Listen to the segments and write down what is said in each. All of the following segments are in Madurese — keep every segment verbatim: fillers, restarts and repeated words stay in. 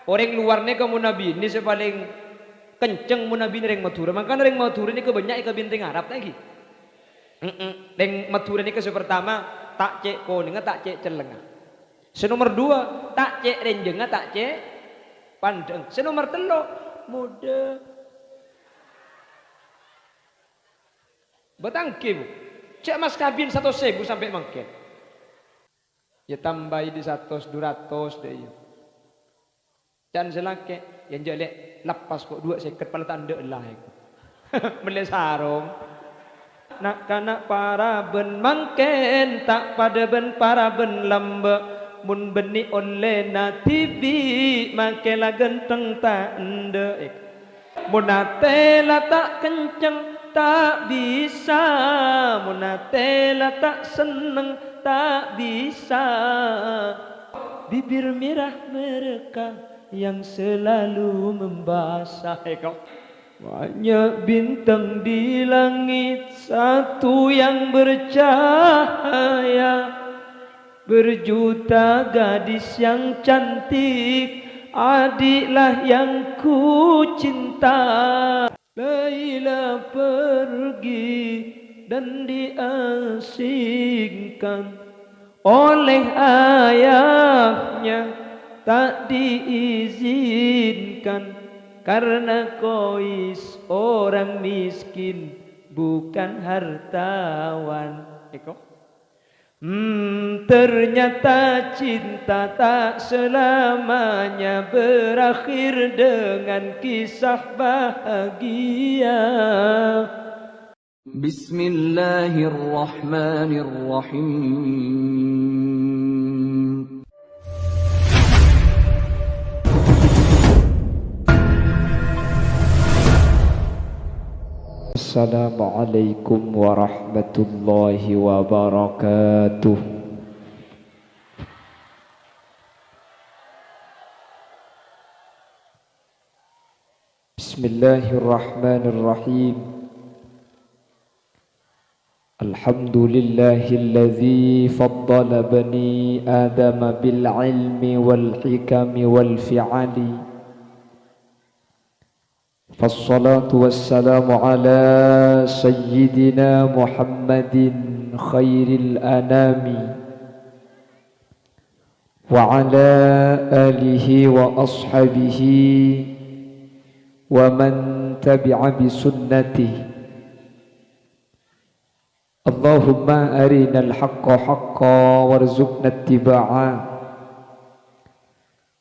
Orèng lowar nèka mon abinè sè palèng kenceng mon abinè rèng Madhurâ. Mangkana rèng Madhurâ nèka bânnya' èkabin rèng Arab, ta' ènggi? Mm-mm. Rèng Madhurâ nèka sè partama, ta' cè' konèngnga, ta' cè' cellengnga. Sè nomer duwâ', ta' cè' rènjhengnga, ta' cè' pandhâng. Sè nomer tello', modhâ. Bâtanggi, Bu. Jhâ' mas kabin satos èbu sampè' mangkèn. Yâ tambâi dâ' satos, du ratos dâ' iyâ. Can sè lakè', yâ enjâ' lè', lappas ko' duwâ' sèket pala ta' endâ' la èko. Mellè sarong. Na'-kana' parabân mangkèn ta' padâ bân parabân lambâ'. Mon bânnè ollèna dhibi' makè la ghântheng ta' endâ' èko. Mon atè la ta' kenceng, ta' bisa. Mon atè la ta' senneng, ta' bisa. Bibir merah mereka yang selalu membasah. Èko. Banyak bintang di langit, satu yang bercahaya. Berjuta gadis yang cantik, adiklah yang ku cinta. Laila pergi dan diasingkan oleh ayahnya, tak diizinkan karena Kois orang miskin, bukan hartawan. Èko. Hmm, ternyata cinta tak selamanya berakhir dengan kisah bahagia. Bismillahirrahmanirrahim. Assalamualaikum warahmatullahi wabarakatuh. Bismillahirrahmanirrahim. Alhamdulillahilladzi faddala bani Adama bil ilmi wal hikami wal fi'ali. Fassalatu wassalamu ala sayyidina Muhammadin khairil anami, wa ala alihi wa ashabihi wa man tabi'a bi sunnatihi. Allahumma arinal haqqa haqqa warzuqna ittiba'a,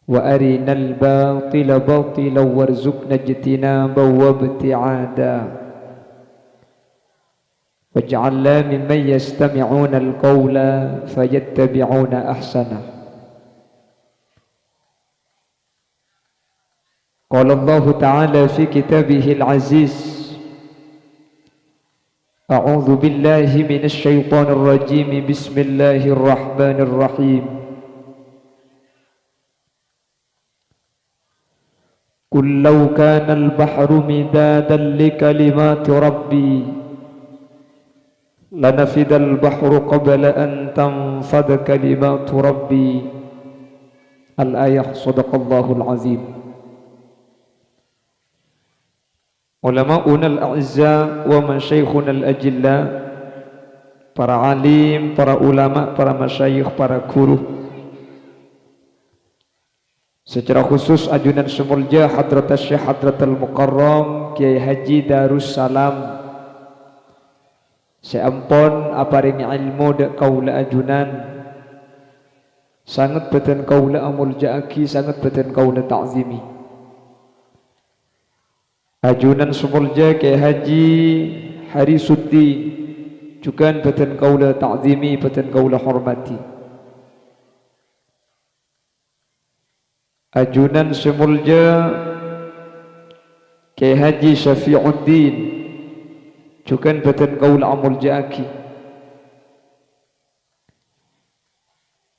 wa arinal batila batila warzuqna ijtinaba wa ibti'ada. Waj'alna mimman yastami'unal qawla fayattabi'una ahsanah. Qala Allahu ta'ala fi kitabihil aziz, a'udzu billahi minasy syaithanir rajim. Bismillahirrahmanirrahim. Qul law kanal bahru midadan li kalimati rabbi lanafidal bahru qabla an tanfada kalimatu rabbi. Al-ayah. Shadaqallahul azim. Ulama'unal a'izza wa masyayikhunal ajilla, para alim, para ulama, para masyayikh, para guru. Secara khusus ajunan sè molja Hadratus Syekh Hadratul Mukarram Kiai Haji Darussalam sè ampon aparèngè èlmo dâ' kaulâ ajunan. Sanget bâdân kaulâ amolja'aghi, sanget bâdân kaulâ ta'zimi. Ajunan sè molja Kiai Haji Harisuddin, jhughân bâdân kaulâ ta'zimi, bâdân kaulâ hormadhi. Ajunan sè molja Kiai Haji Syafi'uddin, jhughân bâdân kaulâ amolja'aghi.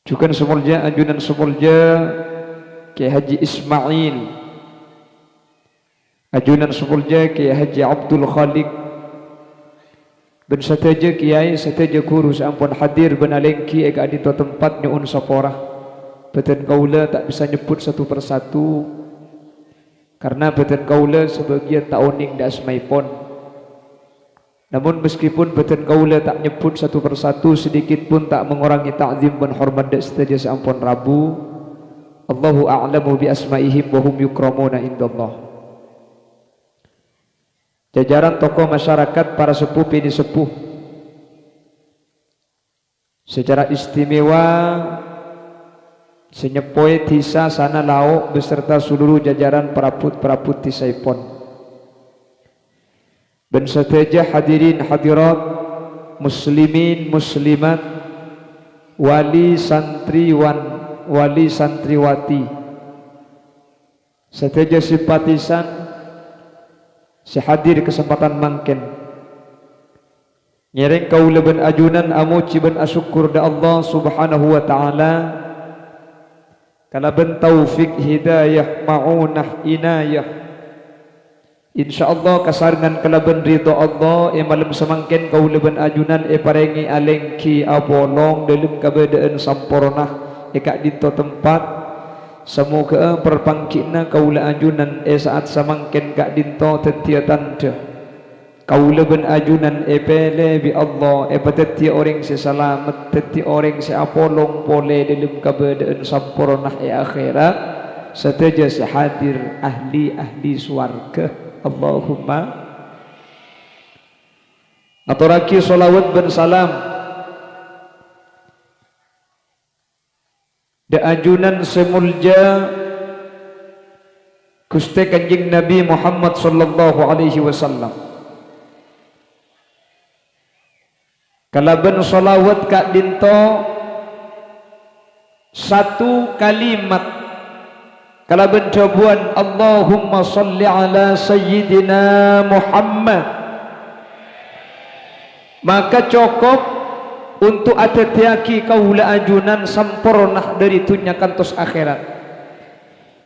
Jhughân sè molja, ajunan sè molja Kiai Haji Ismail. Ajunan sè molja Kiai Haji Abdul Khaliq. Bân sadhâjâ kiai, sadhâjâ ghuru sè ampon hadir bân alèngghi è ka'dinto tempat nyo'on sapora. Bâdân kaulâ ta' bisa nyebbhut satu per satu, karna bâdân kaulâ sabâgiyân ta' onèng dâ' asmaèpon. Namun, meskipun bâdân kaulâ ta' nyebbhut satu per satu, sedikit pun ta' mangorangè ta'zim bân hormat dâ' sadhâjâ sè ampon rabu. Allahu a'lamu bi asma'ihim wa hum yukramuna indallah. Jajaran tokoh masyarakat, para seppo binè' seppo. Secara istimewa, sè nyeppoè dhisa Sana Lao' beserta seluruh jajaran parabot-parabot dhisaèpon. Bân sadhâjâ hadirin hadirat, muslimin muslimat, wali santriwan, wali santriwati, sadhâjâ simpatisan sè hadir è kasempadhân mangkèn. Ngèrèng kaulâ bân ajunan amojhi bân asokkor dâ' Allah Subhanahu wa Ta'ala, kalabân taufik hidayah, ma'unah, inayah. Insyaallah, kasarengngan kalabân ridho Allah, è malem samangkèn kaulâ bân ajunan èparèngè alèngghi apolong dâlem kabâdâ'ân samporna è ka'dinto tempat. Samoghâ'â parpangghina kaulâ ajunan è sa'at samangkèn ka'dinto dhâddhiyâ tandhâ. Kaulâ bân ajunan èpèlè bi' Allah, èpadhâddhiyâ orèng sè salamet, dhâddhi orèng sè apolong polè dâlem kabâdâ'ân samporna è akhèrat. Sadhâjâ sè hadir ahli-ahli sowarghâ. Allahumma. Ngatorraghi shalawat bân salam dâ' ajunan sè molja Ghustè Kanjeng Nabi Muhammad sallallahu alaihi wasallam. Kalabân shalawat ka'dinto satu kalimat, kalabân dhâbuwân, "Allahumma shalli ala Sayyidina Muhammad." Maka cokop untuk adhâddhiyâghi kaulâ ajunan samporna dâri dhunnya kantos akhèrat.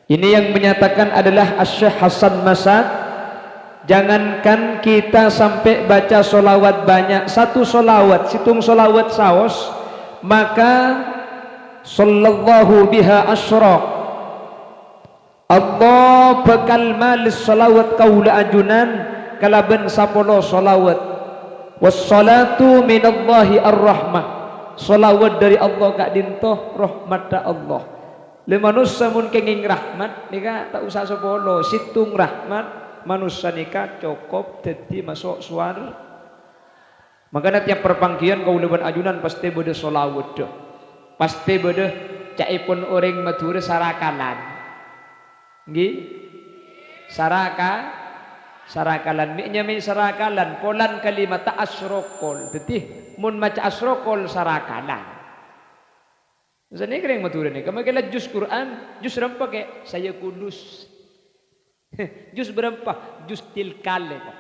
Ini yang menyatakan adalah Asy-Syaikh Hasan Masad. Jangankan kita sampai baca sholawat banyak, satu sholawat, sèttong sholawat saos, maka sallallahu biha asyra. Allah bhâkal malès shalawat kaulâ ajunan kalabân sapolo shalawat. Wassalatu minallahi ar-rahmah. Shalawat dâri Allah ka'dinto rahmatta Allah. Lè manossa mon kèngèng rahmat nèka ta' osa sapolo, sèttong rahmat manossa nèka cokop dhâddhi maso' sowar-, Mangkana tiyap parpangghiyân kaulâ bân ajunan pastè bâdâ sholawadda. Pastè bâdâ ca'èpon orèng Madhurâ sarakalan. Ngghi? Saraka-, sarakalan. Mè' nyamaè sarakalan, polana kalimatta asyrokol. Dhâddhi, mon maca asyrokol, sarakalan. Sanèka rèng Madhurâ nèka, makè la jus Qur'an, jus bârâmpa, Kè? Saya kudus. Jus bârâmpa? Jus tilkal, èko.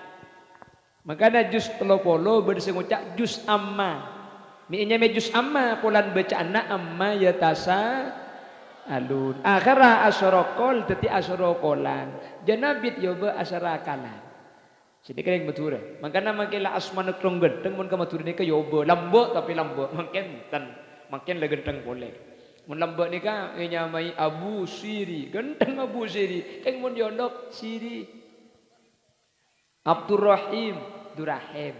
Mangkana jus tello polo bâdâ sè ngoca' jus amma. Mè' nyamaè jus amma, polana bâca'anna amma yatasaalun. Akhèrra asyrokol dhâddhi asrokolan. Jhâ' nabit yobâ asyrakalan. Sanèka rèng Madhurâ. Mangkana makè la asmana terrong ghântheng, mon ka Madhurâ nèka yobâ. Lambâ' tapè lambâ'. Mangkèn ten. Mangkèn la ghântheng polè. Mon lambâ' nèka ènyamaè Abu Siri. Ghântheng Abu Siri. Kèng mon yolok Siri. Abdurrahim. Durahim.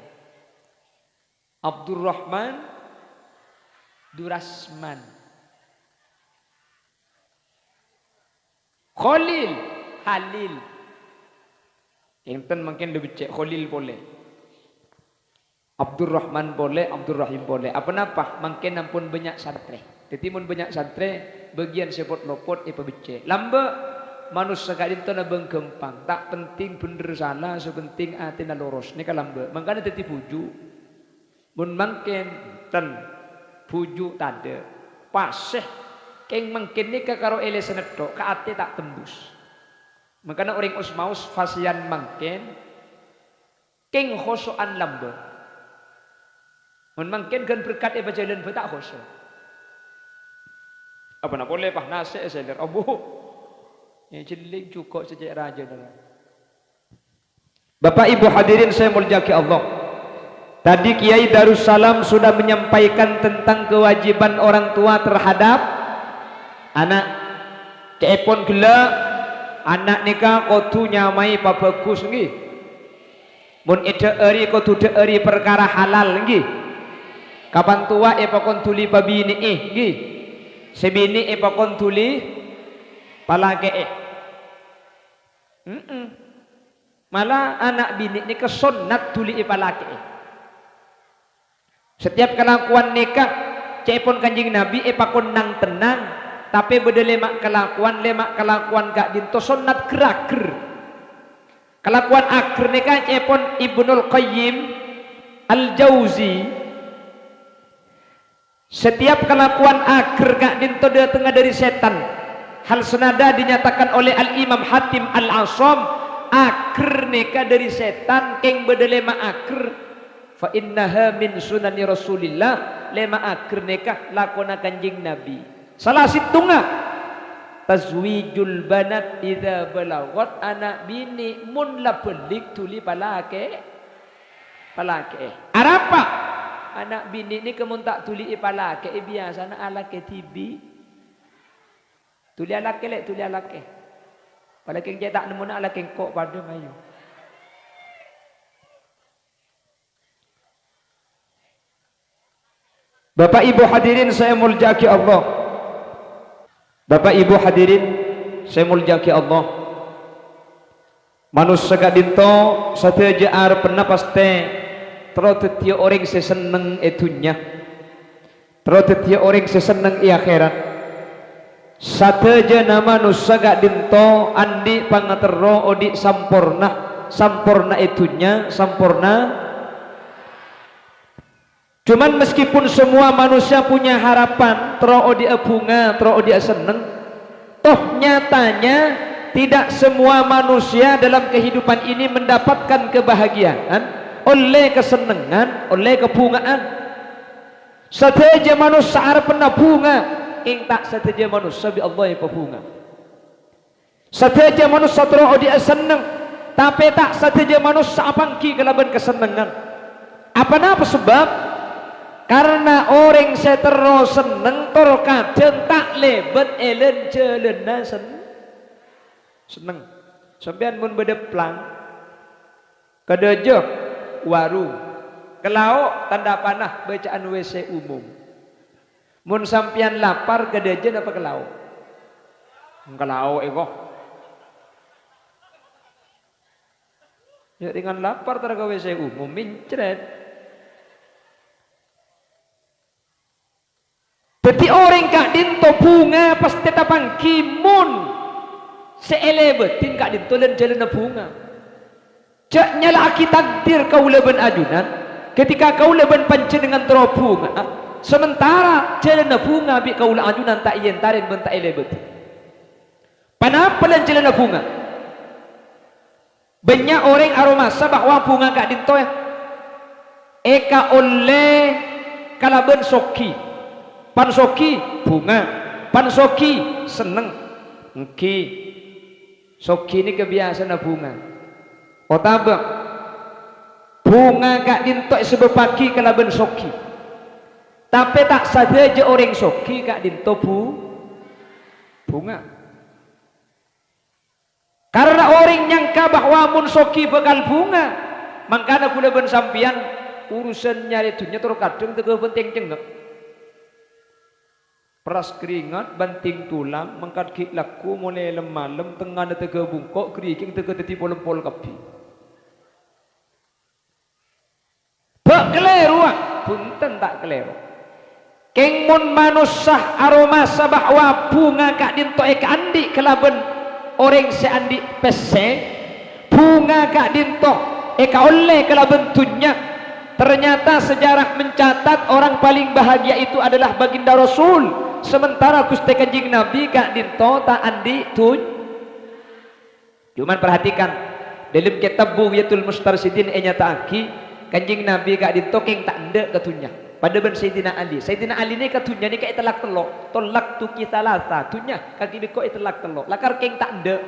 Abdurrahman. Durasman. Kholil, Halil. Enten mangkèn lebbi cè' Kholil polè. Abdurrahman polè, Abdurrahim polè. Apa-napa? Mangkèn ampon bânnya' santrè. Dhâddhi mon bânnya' santrè, bâgiyân sè pot-lopot èpabhâccè'. Lambâ', manossa ka'dinto nabâng ghâmpang. Ta' penting bhendher sala, sè penting atèna loros. Nèka lambâ'. Mangkana dhâddhi bhuju'. Mon mangkèn, ten, bhuju' tadâ'. Pasè, kèng mangkèn nèka karo èlèsanna tho', ka atè ta' tembus. Mangkana orèng os-maos pasèyan mangkèn, kèng khoso'an lambâ'. Mon mangkèn ghân berkat èpajhâlân bhâi ta' khoso'. Apana polè, pas nasè' èsèlèr, ambu. È jhelling jhuko' sè cè' rajâna. Bapak Ibu hadirin saya muliakan Allah. Tadi Kiai Darussalam sudah menyampaikan tentang kewajiban orang tua terhadap Ana', ca'èpon ghellâ', ana' nèka kodhu nyamaè pabhâghus, ènggi. Mon èdhâ'âri, kodhu dhâ'âri parkara halal, ènggi. Kapan towa èpakon dhuli pabinè'è, ènggi. Sè binè' èpakon dhuli palakè'è. Mm-mm. Mala ana' binè' nèka sonnat dhuli èpalakè'è. Setiap kalakowan nèka, ca'èpon Kanjeng Nabi èpakon nang-tennang, tapè bâdâ lèma' kalakowan, lèma' kalakowan ka'dinto sonnat ghâr-aghâr. Kalakowan aghâr nèka ca'èpon Ibnul Qayyim Al-Jauzi, setiap kalakowan aghâr ka'dinto dâtengnga dâri sètan. Hal senada dinyatakan oleh Al-Imam Hatim Al-Asam, aghâr nèka dâri sètan, kèng bâdâ lèma' aghâr. "Fa innaha min sunani Rasulillah," lèma' aghâr nèka lakona Kanjeng Nabi. Sala sèttongnga, "Tazwijul banat idza balaghat," ana' binè' mon la bâlâk dhuli palakè-, palakè'è. Arapa? Ana' binè' nèka mon ta' dhuli èpalakè'è, biyasana alakè dhibi'. Dhuli alakè, Lè', dhuli alakè. Apalagi cè' ta' nemmona alakè engko' padâ, mayu. Bapak Ibu hadirin sè èmoljâ'aghi Allah. Bapak Ibu hadirin sè èmoljâ'aghi Allah. Manossa ka'dinto sadhâjâ arebbhânna pastè terro dhâddhiyâ orèng sè senneng è dhunnya. Terro dhâddhiyâ orèng sè senneng è akhèrat. Sadhâjâna manossa ka'dinto andi' pangaterro odi' samporna, samporna è dhunnya, samporna. Cuman meskipun semua manusia punya harapan, terro odi'â bhunga, terro odi'â senneng, toh nyatanya tidak semua manusia dalam kehidupan ini mendapatkan kebahagiaan, ollè kasennengngan, ollè kabhungaan. Sadhâjâ manossa arebbhânna bhunga, kèng ta' sadhâjâ manossa bi' Allah èpabhunga. Sadhâjâ manossa terro odi'â senneng, tapè ta' sadhâjâ manossa apangghi kalabân kasennengngan. Aponapa sabâb? Karna orèng sè terro senneng tor kadhâng ta' lèbât è lan-jhâlânna sen-, senneng. Sampèyan mon bâdâ plang, ka dâjâ, warung. Ka lao', tandhâ panah, bâca'an W C umum. Mon sampèyan lapar, ka dâjâ napa ka lao'? Ka lao', èko. Ya, dengan lapar, tar ka W C umum, mencret. Dhâddhi orèng ka'dinto bhunga pastè tapangghi mon sè èlèbâdhi ka'dinto lan-jhâlânna bhunga. Jhâ' nyala'aghi takdir kaulâ bân ajunan, ghâtèka kaulâ bân panjhennengngan terro bhunga'a, samantara jhâlânna bhunga bi' kaulâ ajunan ta' èentarè bân ta' èlèbâdhi. Ponapa lan-jhâlânna bhunga? Bânnya' orèng aromasa bahwa bhunga ka'dinto èkaollè kalabân soghi. Pan soghi, bhunga. Pan soghi, senneng. Èngghi, soghi nèka biyasana bhunga. Otabâ, bhunga ka'dinto èsabâbbhâghi kalabân soghi. Tapè ta' sadhâjâ orèng soghi ka'dinto bhu-, bhunga. Karna orèng nyangka bahwa mon soghi bhâkal bhunga, mangkana kaulâ bân sampèyan urusan nyarè dhunnya terro kadhâng tèghâ bhântèng cengngak. Peras keringat, banting tulang, mangkat ghi' lagghu, molè lem-malem, tengngana tèghâ bungko', ghâriging tèghâ dhâddhi pol-empol kabbhi. Bâ' kalèrowa, bhunten ta' kalèro. Kèng mon manossa aromasa bahwa bhunga ka'dinto èkaandi' kalabân orèng sè andi' pèssè, bhunga ka'dinto èkaollè kalabân dhunnya, ternyata sejarah mencatat orang paling bahagia itu adalah Baginda Rasul, sementara Ghustè Kanjeng Nabi ka'dinto ta' andi' dhun-, Cuman perhatikan, dâlem kètab Bughyatul Mustarsyidin ènyata'aghi, Kanjeng Nabi ka'dinto kèng ta' endâ' ka dhunnya. Padâ bân Sayyidina Ali. Sayyidina Ali nèka dhunnya nèka ètellak tello'. "Tallaqtuki tsalatsa." Dhunnya kaghi' bi' engko' ètellak tello'. Lakar kèng ta' endâ'.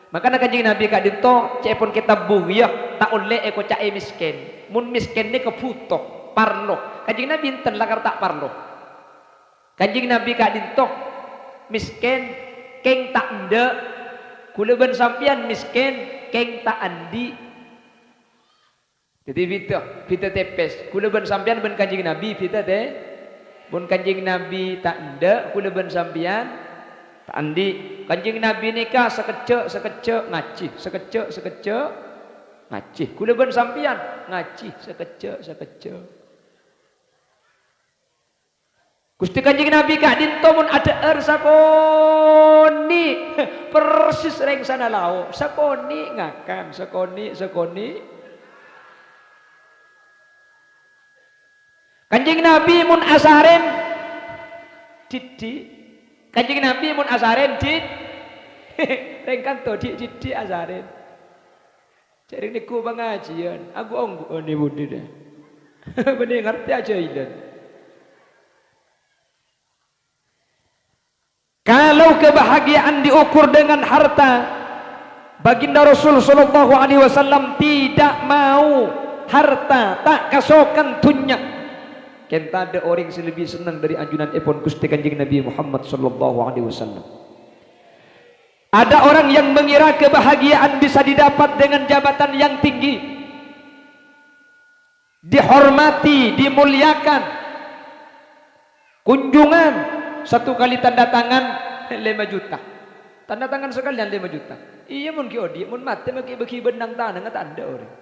Mangkana Kanjeng Nabi ka'dinto, ca'èpon kètab Bughyah, ta' ollè èkoca'è mèskèn. Mon mèskèn nèka bhuto, parlo. Kanjeng Nabi enten lakar ta' parlo. Kanjeng Nabi ka'dinto Miskin, kèng ta' endâ'. Kaulâ bân sampèyan miskin, kèng ta' andi'. Dhâddhi bhidhâ, bhidhâ tèpès. Kaulâ bân sampèyan bân Kanjeng Nabi bhidhâ tè-, mon Kanjeng Nabi ta' endâ', kaulâ bân sampèyan ta' andi'. Kanjeng Nabi nèka sakejjhâ'-sakejjhâ' ngajhi, sakejjhâ'-sakejjhâ' ngajhi. Kaulâ bân sampèyan ngajhi sakejjhâ'-sakejjhâ'. Ghustè Kanjeng Nabi ka'dinto mon adhâ'âr sakonè', persis rèng sana lao', sakonè' ngakan, sakonè', sakonè'. Kanjeng Nabi mon asarèn, dhiddhi'. Kanjeng Nabi mon asarèn, dhid-, rèng kanto dhi'-, dhiddhi' asarèn. Jhâ' rèng nèko pangajiyân, aku ongghuwân è budi dâ. Bânnè ngartè ajhâilan. Kalau kebahagiaan diukur dengan harta, Baginda Rasul sallallahu alaihi wasallam tidak mau harta, ta' kasokan dhunnya. Kèng tadâ' orèng sè lebbi senneng dâri ajunanèpon Ghustè Kanjeng Nabi Muhammad sallallahu alaihi wasallam. Ada orang yang mengira kebahagiaan bisa didapat dengan jabatan yang tinggi, dihormati, dimuliakan. Kunjungan satu kali tanda tangan lèma juta. Tanda tangan sekalian lèma juta. Iyâ, mon ghi' odi', mon matè maghi-bâghi bân nang tanangnga ta' endâ' orèng.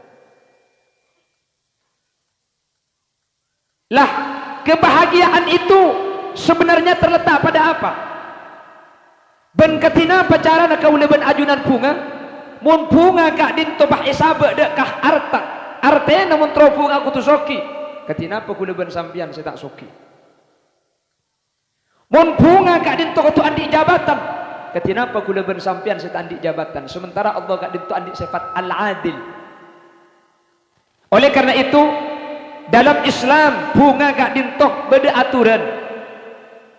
Lah, kebahagiaan itu sebenarnya terletak pada apa? Bân kadhi napa carana kaulâ bân ajunan bhunga? Mon bhunga ka'dinto pas èsabâ' dâ' ka arta, artèna mon terro bhunga kodhu soghi, kadhi napa kaulâ bân sampèyan sè ta' soghi? Mon bhunga ka'dinto kodhu andi' jabatan, kadhi napa kaulâ bân sampèyan sè ta' andi' jabatan, sementara Allah ka'dinto andi' sèfat Al-Adil? Oleh karena itu, dalam Islam, bhunga ka'dinto bâdâ aturan.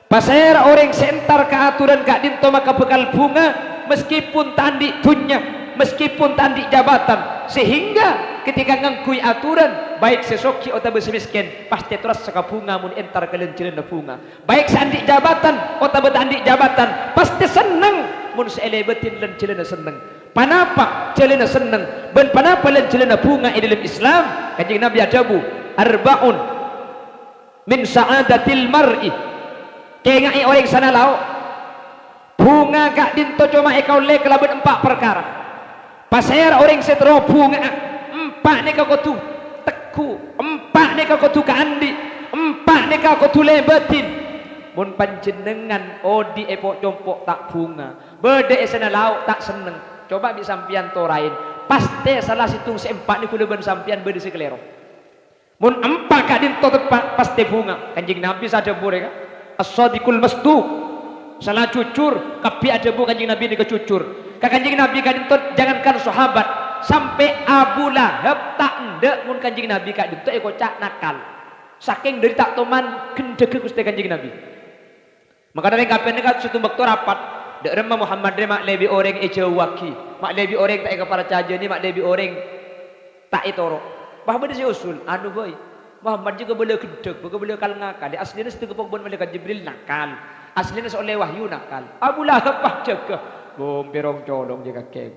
Pasèra orèng sè entar ka aturan ka'dinto maka bhâkal bhunga, meskipun ta' andi' dhunnya, meskipun ta' andi' jabatan. Sehingga ketika ngangghuy aturan, baik sè soghi otabâ sè mèskèn, pastè terros sakabhunga mon entar ka lan-jhâlânna bhunga. Baik sè andi' jabatan otabâ ta' andi' jabatan, pastè senneng mon sè èlèbâdhi lan-jhâlânna senneng. Ponapa jhâlânna senneng bân ponapa lan-jhâlânna bhunga è dâlem Islam? Kanjeng Nabi adhâbu, "Arba'un min sa'adatil mar'i." Kèngaè orèng sana lao'. Bhunga ka'dinto coma èkaollè kalabân empa' parkara. Pasèra orèng sè terro bhunga'a? Empa' nèka kodhu tegghu', empa' nèka kodhu kaandi', empa' nèka kodhu lèbâdhi. Mon panjhennengngan odi' è po'-compo' ta' bhunga, bâdâ è sana lao' ta' senneng, coba bi' sampèyan toraè, pastè sala sèttong sè empa' nèko kaulâ bân sampèyan bâdâ sè kalèro. Mon empa' ka'dinto teppa', pastè bhunga. Kanjeng Nabi sè adhâbu rèya, "As-shadiqul masduq." Sala jujur, kabbhi adhâbu Kanjeng Nabi nèka jujur. Ka Kanjeng Nabi ka'dinto, jangankan sahabat, sampè' Abu Lahab ta' endâ' mon Kanjeng Nabi ka'dinto èkoca' nakal. Sakèng dâri ta' toman ghendhâghâ Ghustè Kanjeng Nabi. Mangkana rèng kapènna ka sèttong bâkto rapat, dâ' remma Muhammad rè ma' lebbi orèng èjhâuwaghi, ma' lebbi orèng ta' èkaparcajâni, ma' lebbi orèng ta' ètoro'. Pas bâdâ sè usul, anu bhâi, Muhammad jiyâ kabâlâ ghendhâk, bâ-, kabâlâ kal-ngakal. Aslina sè ètèkka' pon malaikat Jibril nakal. Aslina sè ollè wahyu nakal. Abu Lahab pas jâgâ. Bom, pèrong colong jiyâ kakè.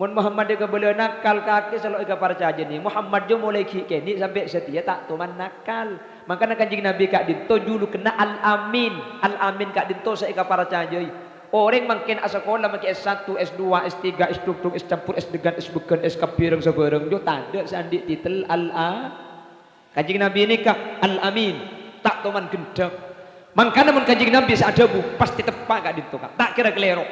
Mon Muhammad èkabâlâ nakal, kakè sè lo' èkaparcajâni. Muhammad jiyâ molaè ghi' kènè' sampè' satèya ta' toman nakal. Mangkana Kanjeng Nabi ka'dinto julukanna Al-Amin. Al-Amin ka'dinto sè èkaparcajâi. Orèng mangkèn asakola mangkèn S satu, S dua, S tiga, S dugdug, S campur, S degan, S bâgân, S kabbhi rèng sabârâng, jiyâ tadâ' sè andi' titel Al-A-, Kanjeng Nabi nèka Al-Amin, ta' toman ghendhâk. Mangkana mon Kanjeng Nabi sè adhâbu, pastè teppa' ka'dinto, Ka'. Ta' kèra kalèro.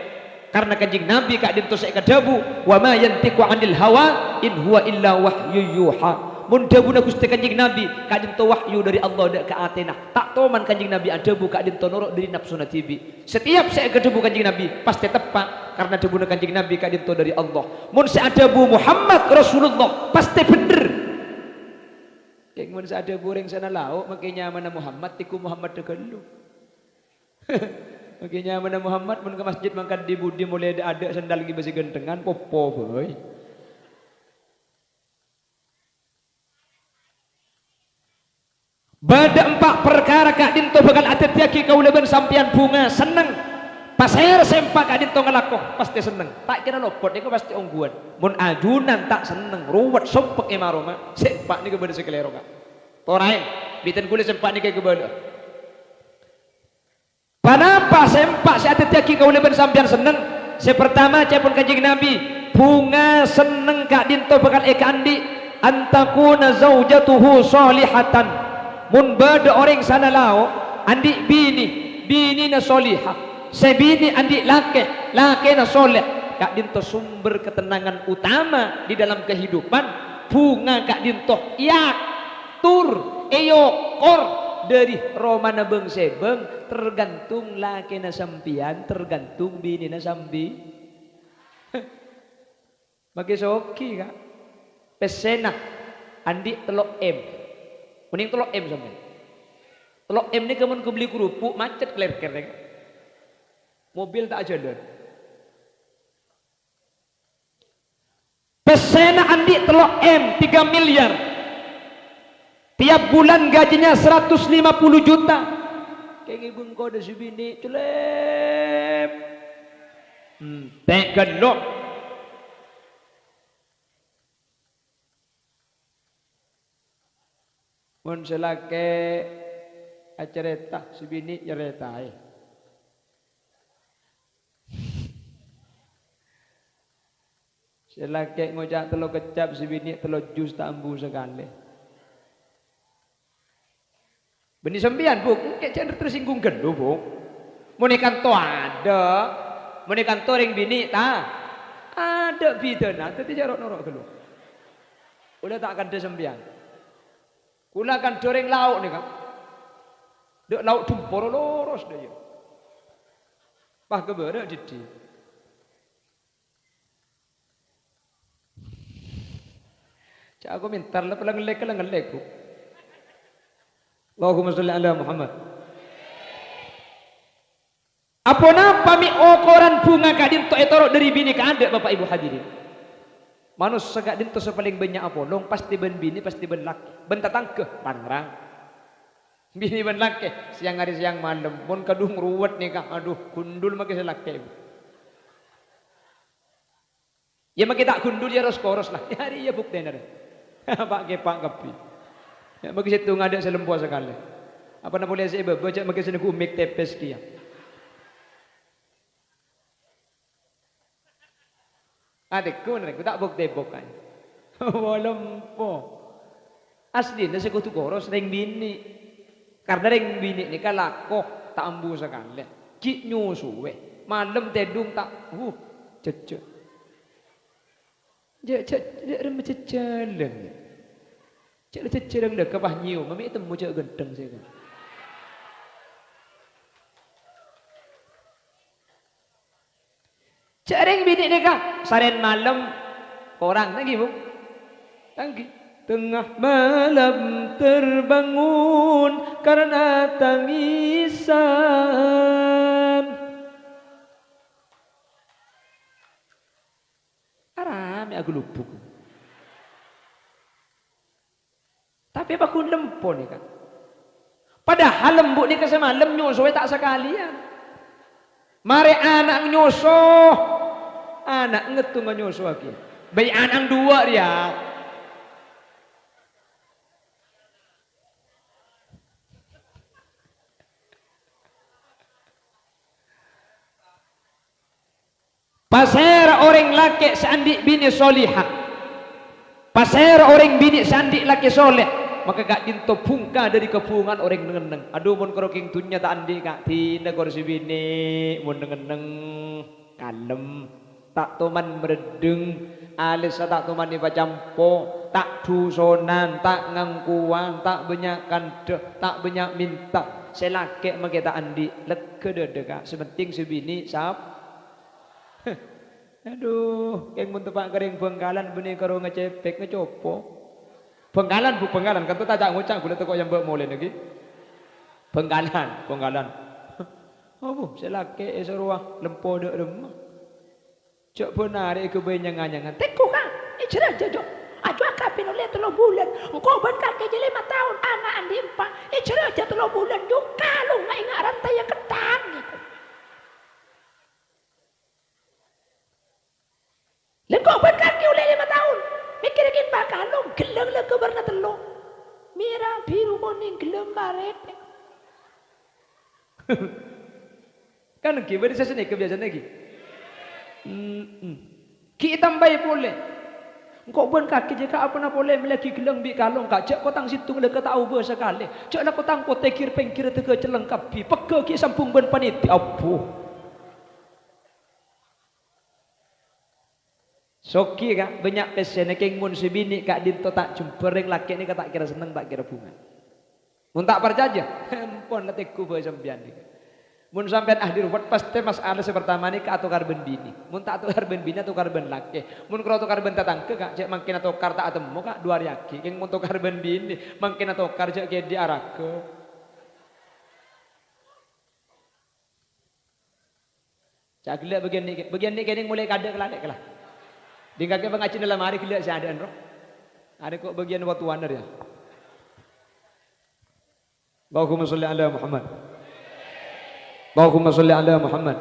Karna Kanjeng Nabi ka'dinto sè èkadhâbu, "Wa ma yantiqu 'anil hawa, in huwa illa wahyu yuha." Mon dhâbuna Ghustè Kanjeng Nabi, ka'dinto wahyu dâri Allah dâ' ka atèna. Ta' toman Kanjeng Nabi adhâbu ka'dinto noro' dâri napsona dhibi'. Setiap sè èkadhâbu Kanjeng Nabi, pastè teppa', karna dhâbuna Kanjeng Nabi ka'dinto dâri Allah. Mon sè adhâbu Muhammad Rasulullah, pastè bhendher. Kèng mon sè adhâbu orèng sana lao', mangkèn nyamana Muhammad, tèngghu Muhammad ghâllu. Mangkèn nyamana Muhammad, mon ka masjid mangkat dhi-budhi molaè dâ'-adâ' sandal ngibâ sè ghânthengan, popo bhâi. Bâdâ empa' parkara Pasèra ka'dinto bhâkal adhâddhiyâghi kaulâ bân sampèyan bhunga senneng. Pasèra sè empa' ka'dinto ngalako, pastè senneng. Ta' kèra lopot nèko pastè ongghuwân. Mon ajunan ta' senneng, rowet, sompek è ma-roma, sè empa' nèko bâdâ sè kalèro, Ka'. Torè, bhidhân ghulâ sè empa' nèka èkabâlâ'â. Ponapa sè empa' sè adhâddhiyâghi kaulâ bân sampèyan senneng? Sè partama, ca'èpon Kanjeng Nabi, bhunga senneng ka'dinto bhâkal èkaandi', "An takuna zaujatuhu shalihatan." Mon bâdâ orèng sana lao, andi' binè, binèna shalihah. Sè binè andi' lakè, lakèna shaleh. Ka'dinto sumber ketenangan utama di dalam kehidupan, bhunga ka'dinto èyator, èyokor dhâri romana bâng-sèbâng, tergantung lakèna sampèyan, tergantung binèna sambi-, Makè soghi, Ka'. Pèssèna andi' tello' M. Mending tello' M sampèyan. Tello' M nèka mon kabelli kerupuk, macet kler-kerreng. Mobil ta' ajhâlân. Pèssèna andi' tello' M, tiga miliar. Tiap bulan gajinya seratus lima puluh juta. Kèngèng bengko dâ' sè binè, celep. Entè' ghâllu. Mon sè lakè' acarèta, sè binè' nyarètaè. Sè lakè' ngoca' tello keccap, sè binè' tello jus ta' ambu sakalè. Bânnè sampèyan, Bu', engkè' jhâ' tersinggung ghâllu, Bu'. Mon è kanto adâ', mon è kanto rèng binè' ta-, adâ' bhidhâna, dhâddhi jhâ' ro'-noro' ghâllu. Kaulâ ta' kandhâ sampèyan. Kaulâ kandhâ rèng lao' nèka. Dâ' lao' Demporo loros dâ' iyâ. Pas ka bârâ' dhiddhi'. Ca'na komentar la, la ngellek, la ngellek, Bu. Allahumma sholli ala Muhammad. Aponapa mè' okoran bhunga ka'dinto ètoro' dhâri binè kaadâ', Bapak Ibu hadirin? Manossa ka'dinto sè palèng bânnya' apolong, pastè bân binè, pastè bân lakè, bân tatangghâ, pangrang. Binè bân lakè, sèyang arè sèyang malem, mon kadhung ruwet nèka, adhu, gundul makè sè lakè. Yâ, makè ta' gundul, yâ, ros-koros la. Yâ, arèya buktèna, rè. Pa'-kèpa' kabbhi. Yâ, makè sèttonga adâ' sè lempo sakalè. Apana polè sè è bâbâ, jhâ' makè sè nèngghu mik tèpès kèya. Atèkon, rè, ta' bok-tèbok aja. Wa lempo. Aslina sè kodhu koros rèng binè'. Karna rèng binè' nèka lako ta' ambu sakalè. Ghi' nyosowè. Malem tèdung ta', wuh, jhejjhâ. Jhâ', jhâ', jhâ' remma jhâjhâlâng. Jhâ' la jhâjhâlâng dâ' ka pas nyèyom, mè' temmo jhâ' ghântheng sè ka. Jhâ' rèng binè' nèka, sarèn malem korang, ta' ènggi, Bu? Ta' ènggi. Tengah malam terbangun karena tangisan. Aramè aghâlubuk. Tapè pagghun lempo nèka. Padahal embu' nèka sè malem nyosowè ta' sakalèyan. Marè ana' nyoso, ana' ngettonga nyosowaghi. Bâi ana' duwâ' rèya. Pasèra orèng lakè' sè andi' binè solihah? Pasèra orèng binè sè andi' lakè soleh? Maka ka'dinto bhungka dhâri kabhungaan orèng neng-enneng. Adhu, mon karo kèng dhunnya ta' andi', Ka', dinah kor sè binè, mon neng-enneng, kalem. Ta' toman mreddheng, alèssa ta' toman èpacampo, ta' dhusonan, ta' ngangkowan, ta' bânnya' kandhâ, ta' bânnya' mènta. Sè lakè' makè ta' andi', legghâ dhâdhâ, Ka'. Sè penting sè binè sap-, Adhu, kèng mon teppa' ka rèng Bhângkalan bânnè karo ngacèpèk, ngacopo. Bhângkalan, Bu, Bhângkalan, kanto ta' ca'-ngoca' ghulâ tako' yâ mbâ' molèna ghi. Bhângkalan, Bhângkalan. Abu, sè lakè' èsorowa lempo dâ' remma. Jhâ' bân arè èghâbây nyang-anyangan. Tèngghu, Ka', èjhâr ajhâ, Jo. Ajhu akabâ Pènolè tello bulân, engko' bân kakè jâ lèma taon, ana' andi' empa', èjhârâjâ tello bulân, jhughân kalong nga' ènga' rantèya ketthang, ngèko. Lengko' bân kakè ollè lèma taon, mèkkèrè kèng pa' kalong, ghellâng la ghâbârna tello'. Mèra, biru, konèng, ghellâng, karèt. Kan ghi' bâdâ sè sanèka biyasana ghi'. Mm-mm. Ghi' ètambâi polè. Engko' bân kakè jâ ka' apana polè mellèaghi ghellâng bi' kalong, ka' jâ' kotthang sèttong la ka' ta' obâ sakalè. Jâ' la kotthang potè ghir-pèngghir tèghâ cellèng kabbhi. Pegghâ ghi' sambung bân panètè. Abbhu. Soghi, ka', bânnya' pèssèna, kèng mon sè binè' ka'dinto ta' jembhâr, rèng lakè' nèka ta' kèra senneng, ta' kèra bhunga. Mon ta' parcajâ, ampon la tèngghu bhâi sampèyan nèka. Mon sampèyan ahli ruwet, pastè masalah sè partama nèka atokar bân binè. Mon ta' atokar bân binè, atokar bân lakè. Mon kèra atokar bân tatangghâ, ka', cè' mangkèn atokar ta' atemmo, ka', du arè aghi'. Kèng mon tokar bân binè, mangkèn atokar jâ' kèdhi' araghâ. Ca' ghellâ' bâgiyân nè', bâgiyân nè' kènèng molaè kadâ' kala, nè' kala. Ding kakè pangajhina la marè ghellâ' sè adâ'ân, ro. Arè ko' bâgiyân wa-towana rèya. Allahumma sholli ala Muhammad. Allahumma sholli ala Muhammad.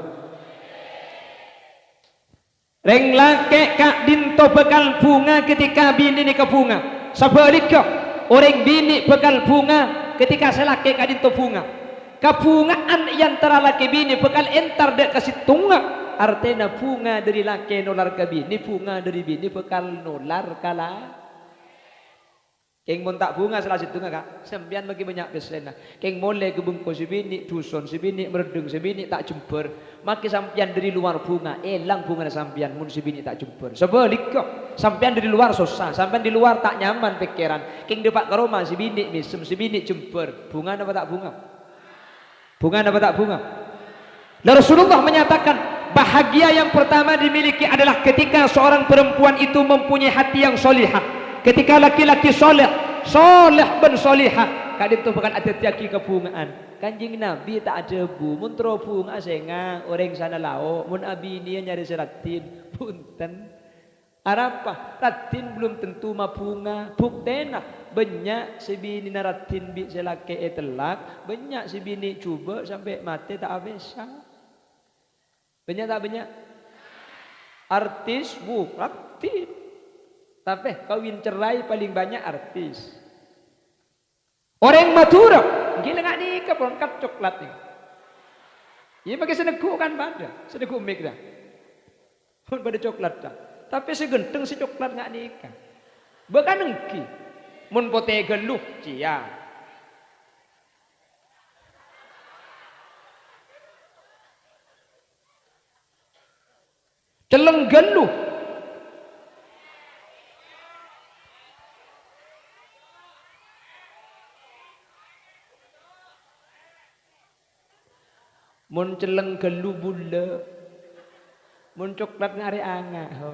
Rèng lakè' ka'dinto bhâkal bhunga ketika binè nèka bhunga. Sabhâligghâ, orèng binè' bhâkal bhunga ketika sè lakè' ka'dinto bhunga. Kabhunga'an è antara lakè binè bhâkal entar dâ' ka sèttongnga, artèna bhunga dâri lakè nolar ka binè, bhunga dâri binè bhâkal nolar ka la-, Kèng mon ta' bhunga sala sèttongnga, Ka', sampèyan maghi bânnya' pèssèna. Kèng molè ghâbângko sè binè', dhuson sè binè', maraddhâng sè binè', ta' jembhâr. Maghi sampèyan dâri lowar bhunga, èlang bhungana sampèyan mon sè binè' ta' jembhâr. Sabhâligghâ, sampèyan dâri lowar sossa, sampèyan dâri lowar ta' nyaman pèkkèran. Kèng dâpa' ka roma sè binè' mèsem, sè binè' jembhâr. Bhunga napa ta' bhunga? Bhunga napa ta' bhunga? Lah, Rasulullah menyatakan, bahagia yang pertama dimiliki adalah ketika seorang perempuan itu mempunyai hati yang solihah. Ketika laki-laki soleh, soleh bân solihah, ka'dinto bhâkal adhâddhiyâghi kabhunga'an. Kanjeng Nabi ta' adhâbu, "Mon terro bhunga sènga', orèng sana lao', mon abinèya nyarè sè raddhin." Bhunten. Arapa? Raddhin belum tentu mabhunga. Buktèna, bânnya' sè binèna raddhin bi' sè lakè' ètellak, bânnya' sè binè' jhubâ' sampè' matè ta' apèsa. Bânnya' ta' bânnya'? Artis, bu, raddhin. Tapè kawin cerai paling banyak artis. Orèng Madhurâ, ghi' la nga' nèka pon kat coklat nèka. Iyâ, maghi sè neggu' kan padâ, sè neggu' mik ta. Pon padâ coklat ta. Tapè sè ghântheng sè coklat nga' nèka. Bâ' kan ènggi. Mon potè ghâllu, cèya. Cellèng ghâllu. Mon cellèng ghâllu bulâ. Mon coklat nga' arè anga', ho.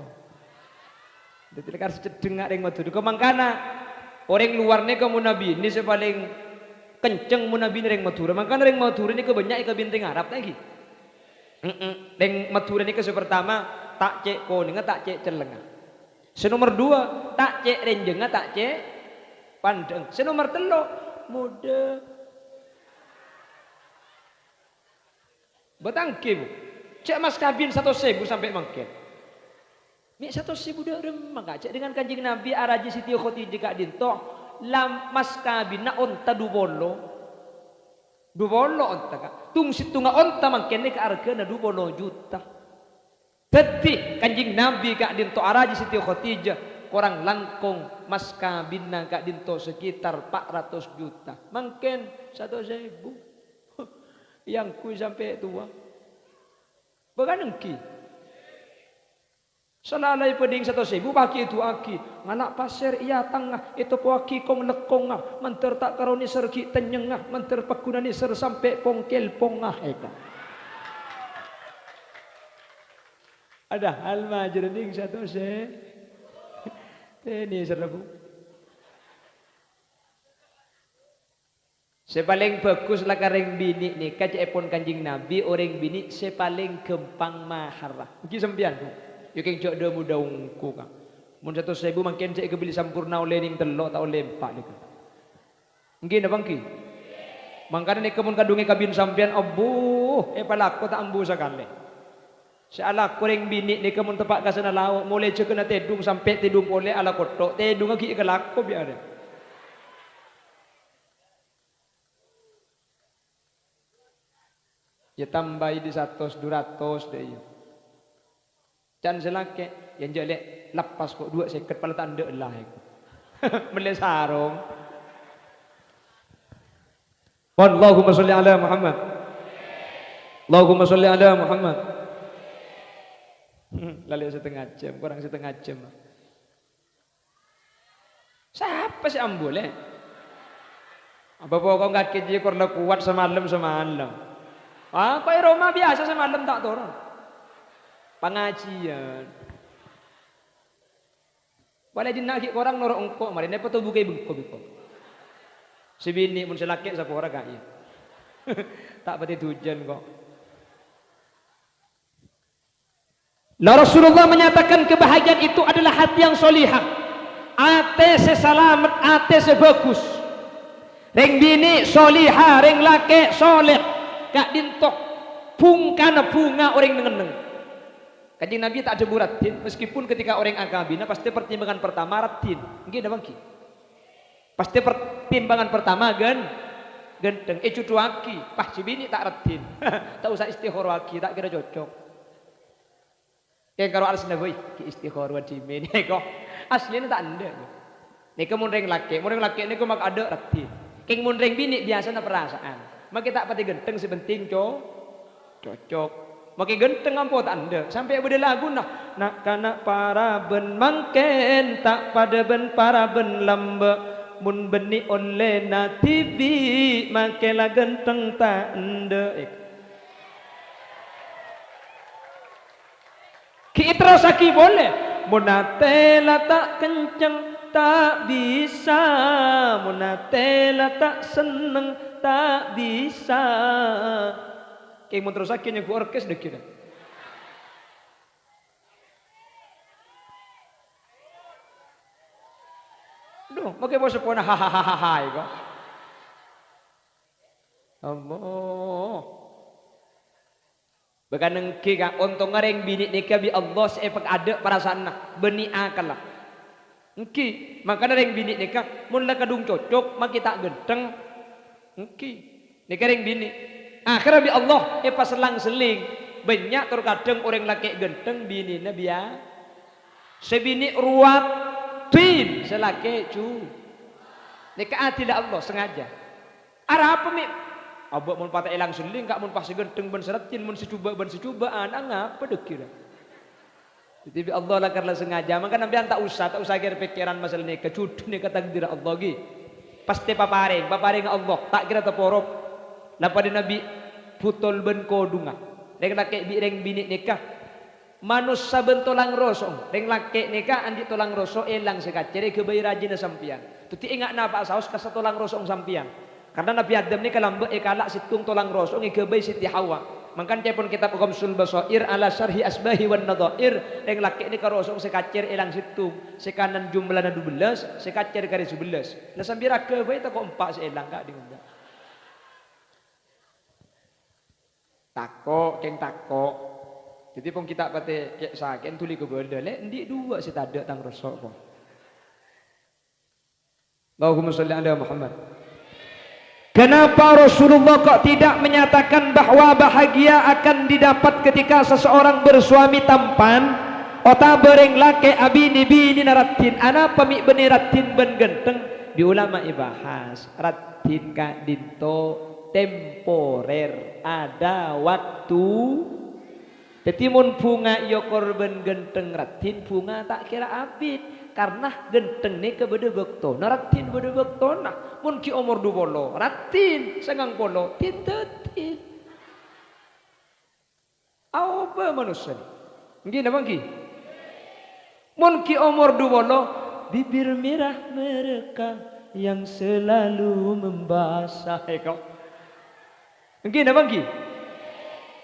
Dhâddhi la kar sè ceddheng nga' rèng Madhurâ. Ko' mangkana orèng luar nèka mon abinè sè palèng kenceng mon abinè rèng Madhurâ. Mangkana rèng Madhurâ nèka bânnya' èkabin rèng Arab, ta' ènggi? Heeh. Rèng Madhurâ nèka sè partama, ta' cè' konèngnga, ta' cè' cellèngnga. Sè nomer duwâ', ta' cè' rènjhângnga, ta' cè' pandhâng. Sè nomer tello', modâ. Bâtangghi, Bu. Cè' mas kabin satos èbu sampè' mangkèn. Mè' satos èbu dâ' remma, Ka'. Cè' dengan Kanjeng Nabi arajâ Siti Khadijah ka'dinto, lam-, mas kabinna onta du polo. Du polo onta, Ka'. Tong-sèttongnga onta mangkèn nèka arghâna du polo juta. Dhâddhi, Kanjeng Nabi ka'dinto arajâ Siti Khadijah, korang langkong mas kabinna ka'dinto sekitar pa' ratos juta. Mangkèn satos èbu. Èangghuy sampè' towa. Bâ' kan ènggi. Salalai bhânding satos èbu, paghi' èdu'aaghi. Ngala' pasèr è atangnga, ètoppowaghi kong-lekkongnga, mandhâr ta' karo nèser ghi' tennyengnga, mandhâr pagghuna nèser sampè' pongkèlpongnga, èka. Padahal majâr ènèng satos è-, tè nèserra, Bu. Sè palèng bhâghus la ka rèng binè' nèka, ca'èpon Kanjeng Nabi, orèng binè' sè palèng ghâmpang maharra. Ènggi sampèyan, Bu. Yâ kèng jhâ' dâ-modâ ongghu, Ka'. Mon satos èbu mangkèn jhâ' èkabelli sampurna ollè nèng tello' ta' ollè empa' nèka. Ènggi napa ènggi? Mangkana nèka mon kadhungngè kabin sampèyan, abbhu, èpalako ta' ambu sakalè. Sè alako rèng binè' nèka mon teppa' ka sana lao', molaè jâgâna tèdung sampè' tèdung polè alako tho', tèdungnga ghi' èkalako bi' arè. Iyâ tambâi dâri satos, du ratos dâ' iyâ. Can sè lakè', iyâ enjâ' lè', lepas ko' duwâ' sèket pala ta' endâ' la èko. Mellè sarong. Pon, Allahumma sholli ala Muhammad. Allahumma sholli ala Muhammad. Lalè' satengnga jam, korang satengnga jam. Sapa sè ambu, lè'? Apa pokok kakè jiyâ kor la kowat samalem-samalem. Ah, kok è roma biyasa samalem ta' toron. Pangajiyân. Palè dinna' ghi' korang noro' engko', marè nèpa to bukè bengko biko. Sè binè' mon sè lakè' sapora kaè. Ta' patè dujân kok. Nah, Rasulullah menyatakan kebahagiaan itu adalah hati yang solihah. Atè sè salamet, atè sè bagus. Rèng binè' soliha, rèng lakè' soleh. Ka'dinto bhungkana bhunga orèng neng-enneng. Kanjeng Nabi ta' adhâbu raddhin, meskipun ketika orèng akabina pasti pertimbangan pertama raddhin. Ènggi napa ènggi? Pasti pertimbangan pertama ghân-, ghântheng. Èjhudhuwâghi, pas sè binè' ta' raddhin. Ta' osa istikharowâghi, ta' kèra cocok. Kèng karo alasna bhâi, ghi' istikharowâ dhimèn, kok. Aslina ta' endâ'. Nèka mon rèng lakè', mon rèng lakè' nèko maka adâ' raddhin. Kèng mon rèng binè' biyasana parasa'an. Makè ta' patè ghântheng, sè penting co-, cocok. Makè ghântheng ampo ta' endâ', sampè' bâdâ laguna. Na'-kana' parabân mangkèn ta' padâ bân parabân lambâ'. Mon bânnè ollèna dhibi' makè la ghântheng ta' endâ'. Ghi' èterrossaghi polè. Mon atè la ta' kenceng, ta' bisa. Mon atè la ta' senneng, ta' bisa. Kèng mon terrossaghi nyangghu orkes dâggi'. Duh, makè po-seppona hahaha kok. Allah. Bâkal ènggi, Ka', ontongnga rèng binè' nèka bi' Allah sè èpakadâ' parasa'anna, bânnè akkalla. Ènggi, mangkana rèng binè' nèka mon la kadhung cocok, makè ta' ghântheng. Ènggi, nèka rèng binè'. Akhèrra bi' Allah èpasellang-selling. Bânnya' tor kadhâng orèng lakè' ghântheng, binèna biya-, sè binè' ruwathin, sè lakè' ju-, nèka adilla Allah, sengaja. Arapa, mè'? Abâ' mon pas ta' èlang-selling, Ka', mon pas sè ghântheng bân sè raddhin, mon sè jhubâ' bân sè jhubâ'ân, angapa dâggi' ra? Dhâddhi bi' Allah lakar la sengaja, mangkana sampèyan ta' osa, ta' osa kèr-pèkkèran masalah nèka, jhudhu nèka takdirra Allah, ghi. Pastè paparèng, paparèngnga Allah, ta' kèra taporop. La padâna bi' butol bân kodhungnga. Rèng lakè' bi' rèng binè' nèka. Manossa bân tolang roso'na. Rèng lakè' nèka andi' tolang roso' èlang sè kacèr èghâbây rajina sampèyan. Dhâddhi enga' napa'a saos ka satolang roso'na sampèyan. Karna Nabbhi Adam nèka lambâ' èkala' sèttong tolang roso'na èghâbây Siti Hawa. Mangkana ca'èpon kètab Ghamsul Basair ala Syarhi Asbahi wan Nadhair, rèng lakè' nèka roso'na sè kacèr èlang sèttong, sè kanan jumlana dubellâs, sè kacèr karè sabellâs. La sambi ra ghâbây tako' empa' sè èlang, Ka', dhingo, Ka'. Tako', kèng tako'. Dhâddhi pon ghi' ta' patè kè'-, sakè'en dhuli ka bâlâ, "Lè', andi' duwâ' sè tadâ' tang roso', pon." Allahumma sholli ala Muhammad. Kenapa Rasulullah kok tidak menyatakan bahwa bahagia akan didapat ketika seseorang bersuami tampan, otabâ rèng lakè' abinè binèna raddhin? Anapa mè' bânnè raddhin bân ghântheng? Di ulama èbahas, raddhin ka'dinto temporer, ada waktu. Dhâddhi, mon bhunga èokor bân ghântheng raddhin, bhunga ta' kèra abit. Karna ghântheng nèka bâdâ bâktona, raddhin bâdâ bâktona. Mon ghi' omor du polo, raddhin, sangang polo, dhâddhi. Aobâ manossa nè. Ènggi napa ènggi? Mon ghi' omor du polo, bibir merah mereka yang selalu membasah, èko. Ènggi napa ènggi?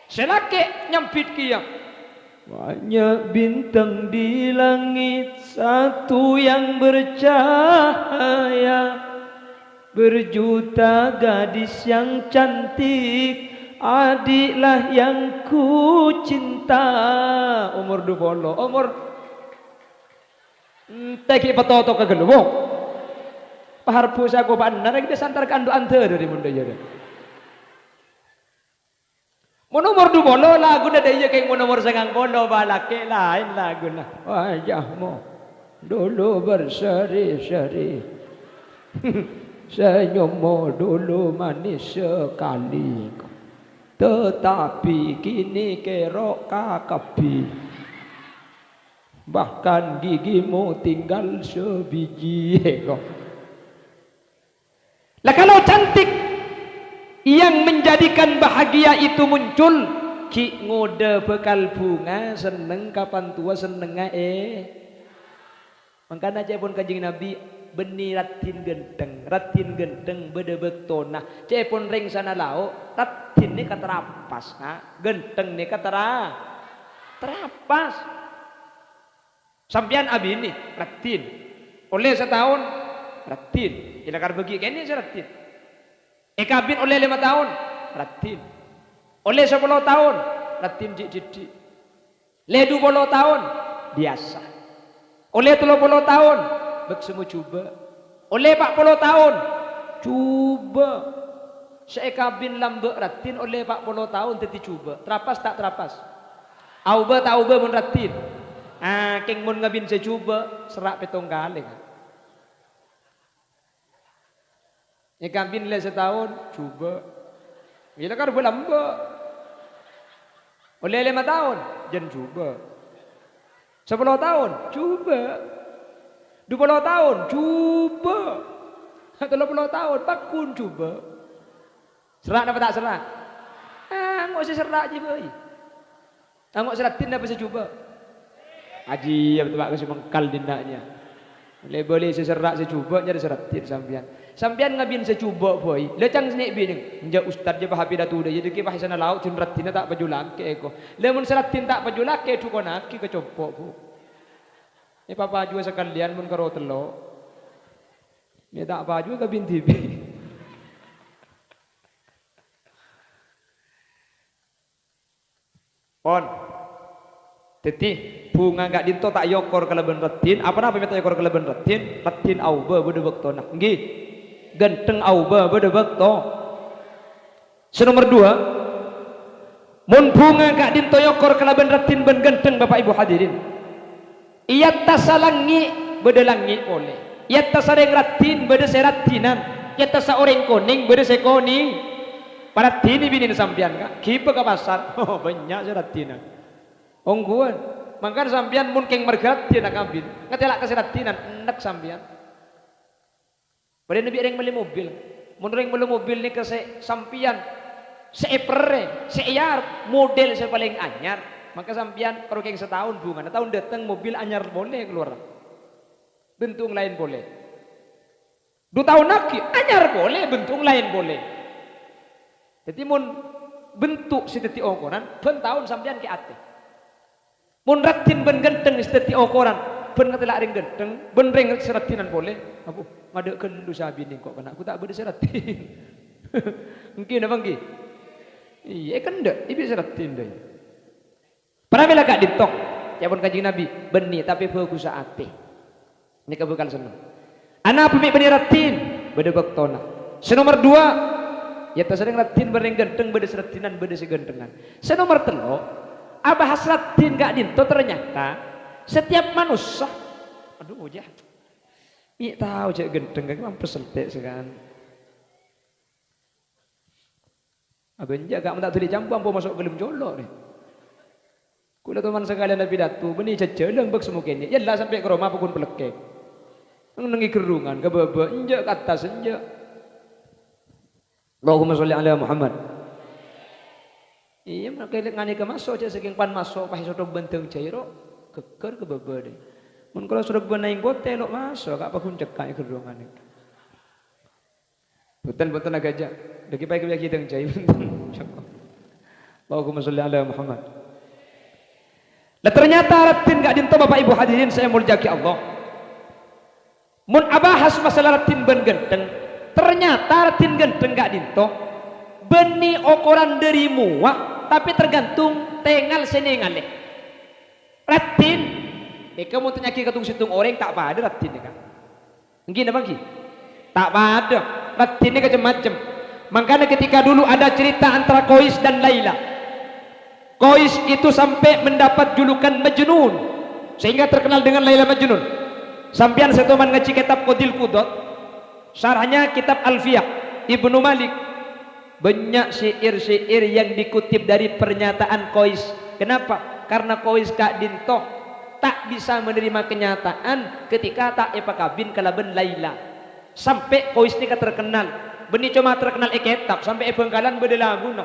Sè lakè' nyambit kèya. Banyak bintang di langit, satu yang bercahaya. Berjuta gadis yang cantik, adiklah yang ku cinta. Omor du polo, omor. Ènte ghi' patoto ka ghâllu, Bu. Pahar bu sako bâ'na, rèng santar kandhu'an dâri mon dâ' iyâ. Mon omor du polo, laguna dâ' iyâ, kèng mon omor sangang polo, bâlâkè' laèn laguna. Wajahmu dulu berseri-seri. Senyummu dulu manis sekali. Tetapi kini kerok kakabbhi. Bahkan gigimu tinggal sebiji. Lah, kalau cantik yang menjadikan bahagia itu muncul, ghi' ngodâ bhâkal bhunga, senneng, kapan towa sennengnga, eh. Mangkana ca'èpon Kanjeng Nabi, bânnè raddhin ghântheng, raddhin ghântheng bâdâ bâktona. Ca'èpon rèng sana lao', raddhin nèka tarapas, ha? Ghântheng nèka tara-, tarapas. Sampèyan abinè, raddhin. Ollè sataon, raddhin. Èlakar bâgi kènè' sè raddhin. Èkabin ollè lèma taon, raddhin. Ollè sapolo taon, raddhin dhi'-dhiddhi'. Ollè du polo taon, biyasa. Ollè tello polo taon, bâk sè mo jhubâ'. Ollè pa' polo taon, jhubâ'. Sè èkabin lambâ' raddhin ollè pa' polo taon dhâddhi jhubâ'. Tarapas ta' tarapas? Aobâ ta' aobâ mon raddhin? Ah, kèng mon ngabin sè jhubâ', serra' pèttong kalè, Ka'. Èkabin ollè sataon, jhubâ'. Iyâ, la karbâ lambâ'. Ollè lèma taon, jân jhubâ'. Sapolo taon, jhubâ'. Du polo taon, jhubâ'. Tello polo taon, pagghun jhubâ'. Serra' napa ta' serra'? Ah, ngo' sè serra' jiyâ bhâi. Ango' sè raddhin apa sè jhubâ'? Ajiyâ, bâto bâ' sè mengkal dinna' jiyâ. Lè-bâlè sè serra' sè jhubâ' nyarè sè raddhin sampèyan. Sampèyan ngabin sè jhubâ' bhâi. Lè cang sè nè' binèng. Enjâ' ustad jiyâ pahapè dâtu dâ' iyâ dhâggi' pahè sè nalao jhân raddhinna ta' pajhulâ'aghi èko. Lè mon sè raddhin ta' pajhulâ'aghi, dhukonnaghi ka compo', Bu. Èpapajhuwâ sakalèyan mon karo tello'. Mè' ta' pajhuwâ kabin dhibi'. Pon. Dhâddhi, bhunga ka'dinto ta' èokor kalabân raddhin, apa-napa mè' ta' èokor kalabân raddhin, raddhin aobâ bâdâ bâktona. Èngghi. Ghântheng aobâ bâdâ bâkto. Sè nomer duwâ', mon bhunga ka'dinto èokor kalabân raddhin bân ghântheng, Bapa' Ibu hadirin. È attassa langngè' bâdâ langngè' polè. È attassa orèng raddhin bâdâ sè raddhinan. È attassa orèng konèng bâdâ sè konè-, paraddhinè binèna sampèyan, Ka'. Ghibâ ka pasar. Oh, bânnya' sè raddhinan. Ongghuwân. Mangkana sampèyan mon kèng marghâ raddhin akabin, ngatèla' ka sè raddhinan, ennek sampèyan. Padâna bi' orèng mellè mobil. Mon orèng mellè mobil nèka sè sampèyan, sè èperrè, sè èarep, model sè palèng anyar, mangka sampèyan karo kèng sataon bhungana, taon dâteng mobil anyar polè kalowar. Bentuk laèn polè. Du taon aghi', anyar polè, bentuk laèn polè. Dhâddhi mon bentuk sè dhâddhi okoran, bân taon sampèyan kè atè. Mon raddhin bân ghântheng sè dhâddhi okoran, bân ngatèla' rèng ghântheng, bân rèng sè raddhinan polè, abu, madâ' ghâllu sabinè engko' kana', ghu ta' bâdâ sè raddhin. Èngghi napa èngghi? Iyâ, èkendhâ', èbi' sè raddhin dâ' iyâ. Pramèla ka'dinto, ca'èpon Kanjeng Nabi, bânnè, tapè bhâghussa atè. Nèka bhâkal senneng. Anapa mè' bânnè raddhin? Bâdâ bâktona. Sè nomer duwâ', yâ tasarèng raddhin bâreng ghântheng, bâdâ sè raddhinan, bâdâ sè ghânthengan. Sè nomer tello', abahas raddhin ka'dinto ternyata setiap manossa. Adu, yâ. Mè' tao jâ' ghântheng, kan mampes sentè' sakan. Abânjâ' ka' mon ta' dhuli campo ampo maso' ghâlem colo', rè. Kaulâ toman sakalèyan apidato, bânnè jhâjhâlân bâk sè mokènè'. Yâ la sampè' ka roma pagghun palèkkè. Neng-nengngè ghârrungan, ka bâbâ, enjâ' ka attas, enjâ'. Allahumma sholli ala Muhammad. Iyâ, mangkè lè' nganèka maso', jâ' sakèng pan maso', pas èsodhok bân dâng jhâi ro, ghâgghâr ka bâbâ, rè. Mon kaulâ sodhok bân aèng potè, lo' maso', ka' pagghun cekka' è ghârrungan. Bhunten, bhunten, agâjâ. Dhâggi' paèk-paèk ghidhâng jhâi, bhunten. Allahumma sholli ala Muhammad. Lah, ternyata raddhin ka'dhinto, Bapak Ibu hadirin sè èmoljâ'aghi Allah. Mon abahas masalah raddhin bân ghântheng, ternyata raddhin ghântheng ka'dhinto bânnè okoran dhâri mowa, tapè tergantung tengal sè nengalè. Raddhin, èka mon tanya'aghi ka tong-sèttong orèng, ta' padâ raddhin èka. Ènggi napa ènggi? Ta' padâ. Raddhinna cem-macem. Mangkana ketika dulu ada cerita antara Qais dan Laila. Qais itu sampai mendapat julukan Majnun, sehingga terkenal dengan Laila Majnun. Sampèyan sè toman ngajhi kitab Qadil Qudhat, syarahnya kitab Alfiyah Ibnu Malik. Bânnya' syair-syair yang dikutip dari pernyataan Qais. Kenapa? Karena Qais ka'dhinto ta' bisa menerima kenyataan ketika ta' èpakabin kalabân Laila. Sampè' Qais nèka terkenal. Bânnè coma terkenal è kètab, sampè' è Bhângkalan bâdâ laguna.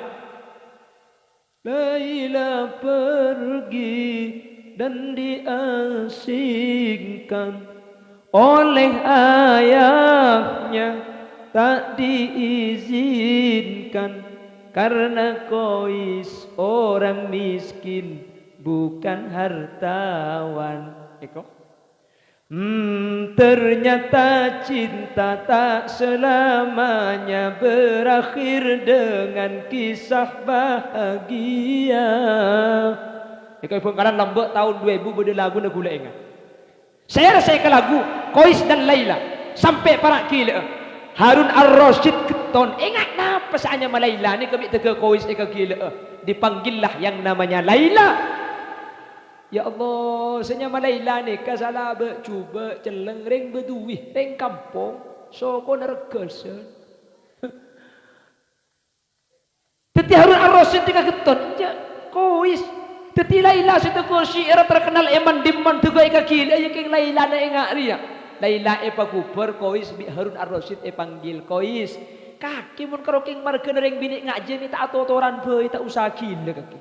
Laila pergi dan diasingkan oleh ayahnya, tak diizinkan karena Qais orang miskin, bukan hartawan. Èko. Hmm, ternyata cinta tak selamanya berakhir dengan kisah bahagia. Èko è Bhângkalan lambâ' taon dua èbu bâdâ laguna ghulâ ènga'. Sè èkalagu Qais dan Laila, sampè' para' ghilâ'â. Harun Ar-Rasyid ghetton. Ènga' napa sè anyama Laila nèka bi' dâgghâ Qais èkaghilâ'â. Dipanggillah yang namanya Laila. Ya Allah, sè nyama Laila nèka sala bâ'-jhubâ', celleng, rèng bâduwi, rèng kampong, sokona Regghâsân. Dhâddhi Harun Ar-Rasyid nèka ghetton, enjâ', Qais. Dhâddhi Laila sè dâgghâ syi'ir terkenal è man-dimman dâgghâ èkaghilâ'â, ya kèng Lailana ènga' rèya. Laila èpaghubâr, Qais bi' Harun Ar-Rasyid èpanggil, "Qais, kakè mon karo kèng marghâna rèng binè' ngajhi mè' ta' atotoran bhâi, ta' osa ghilâ kakè."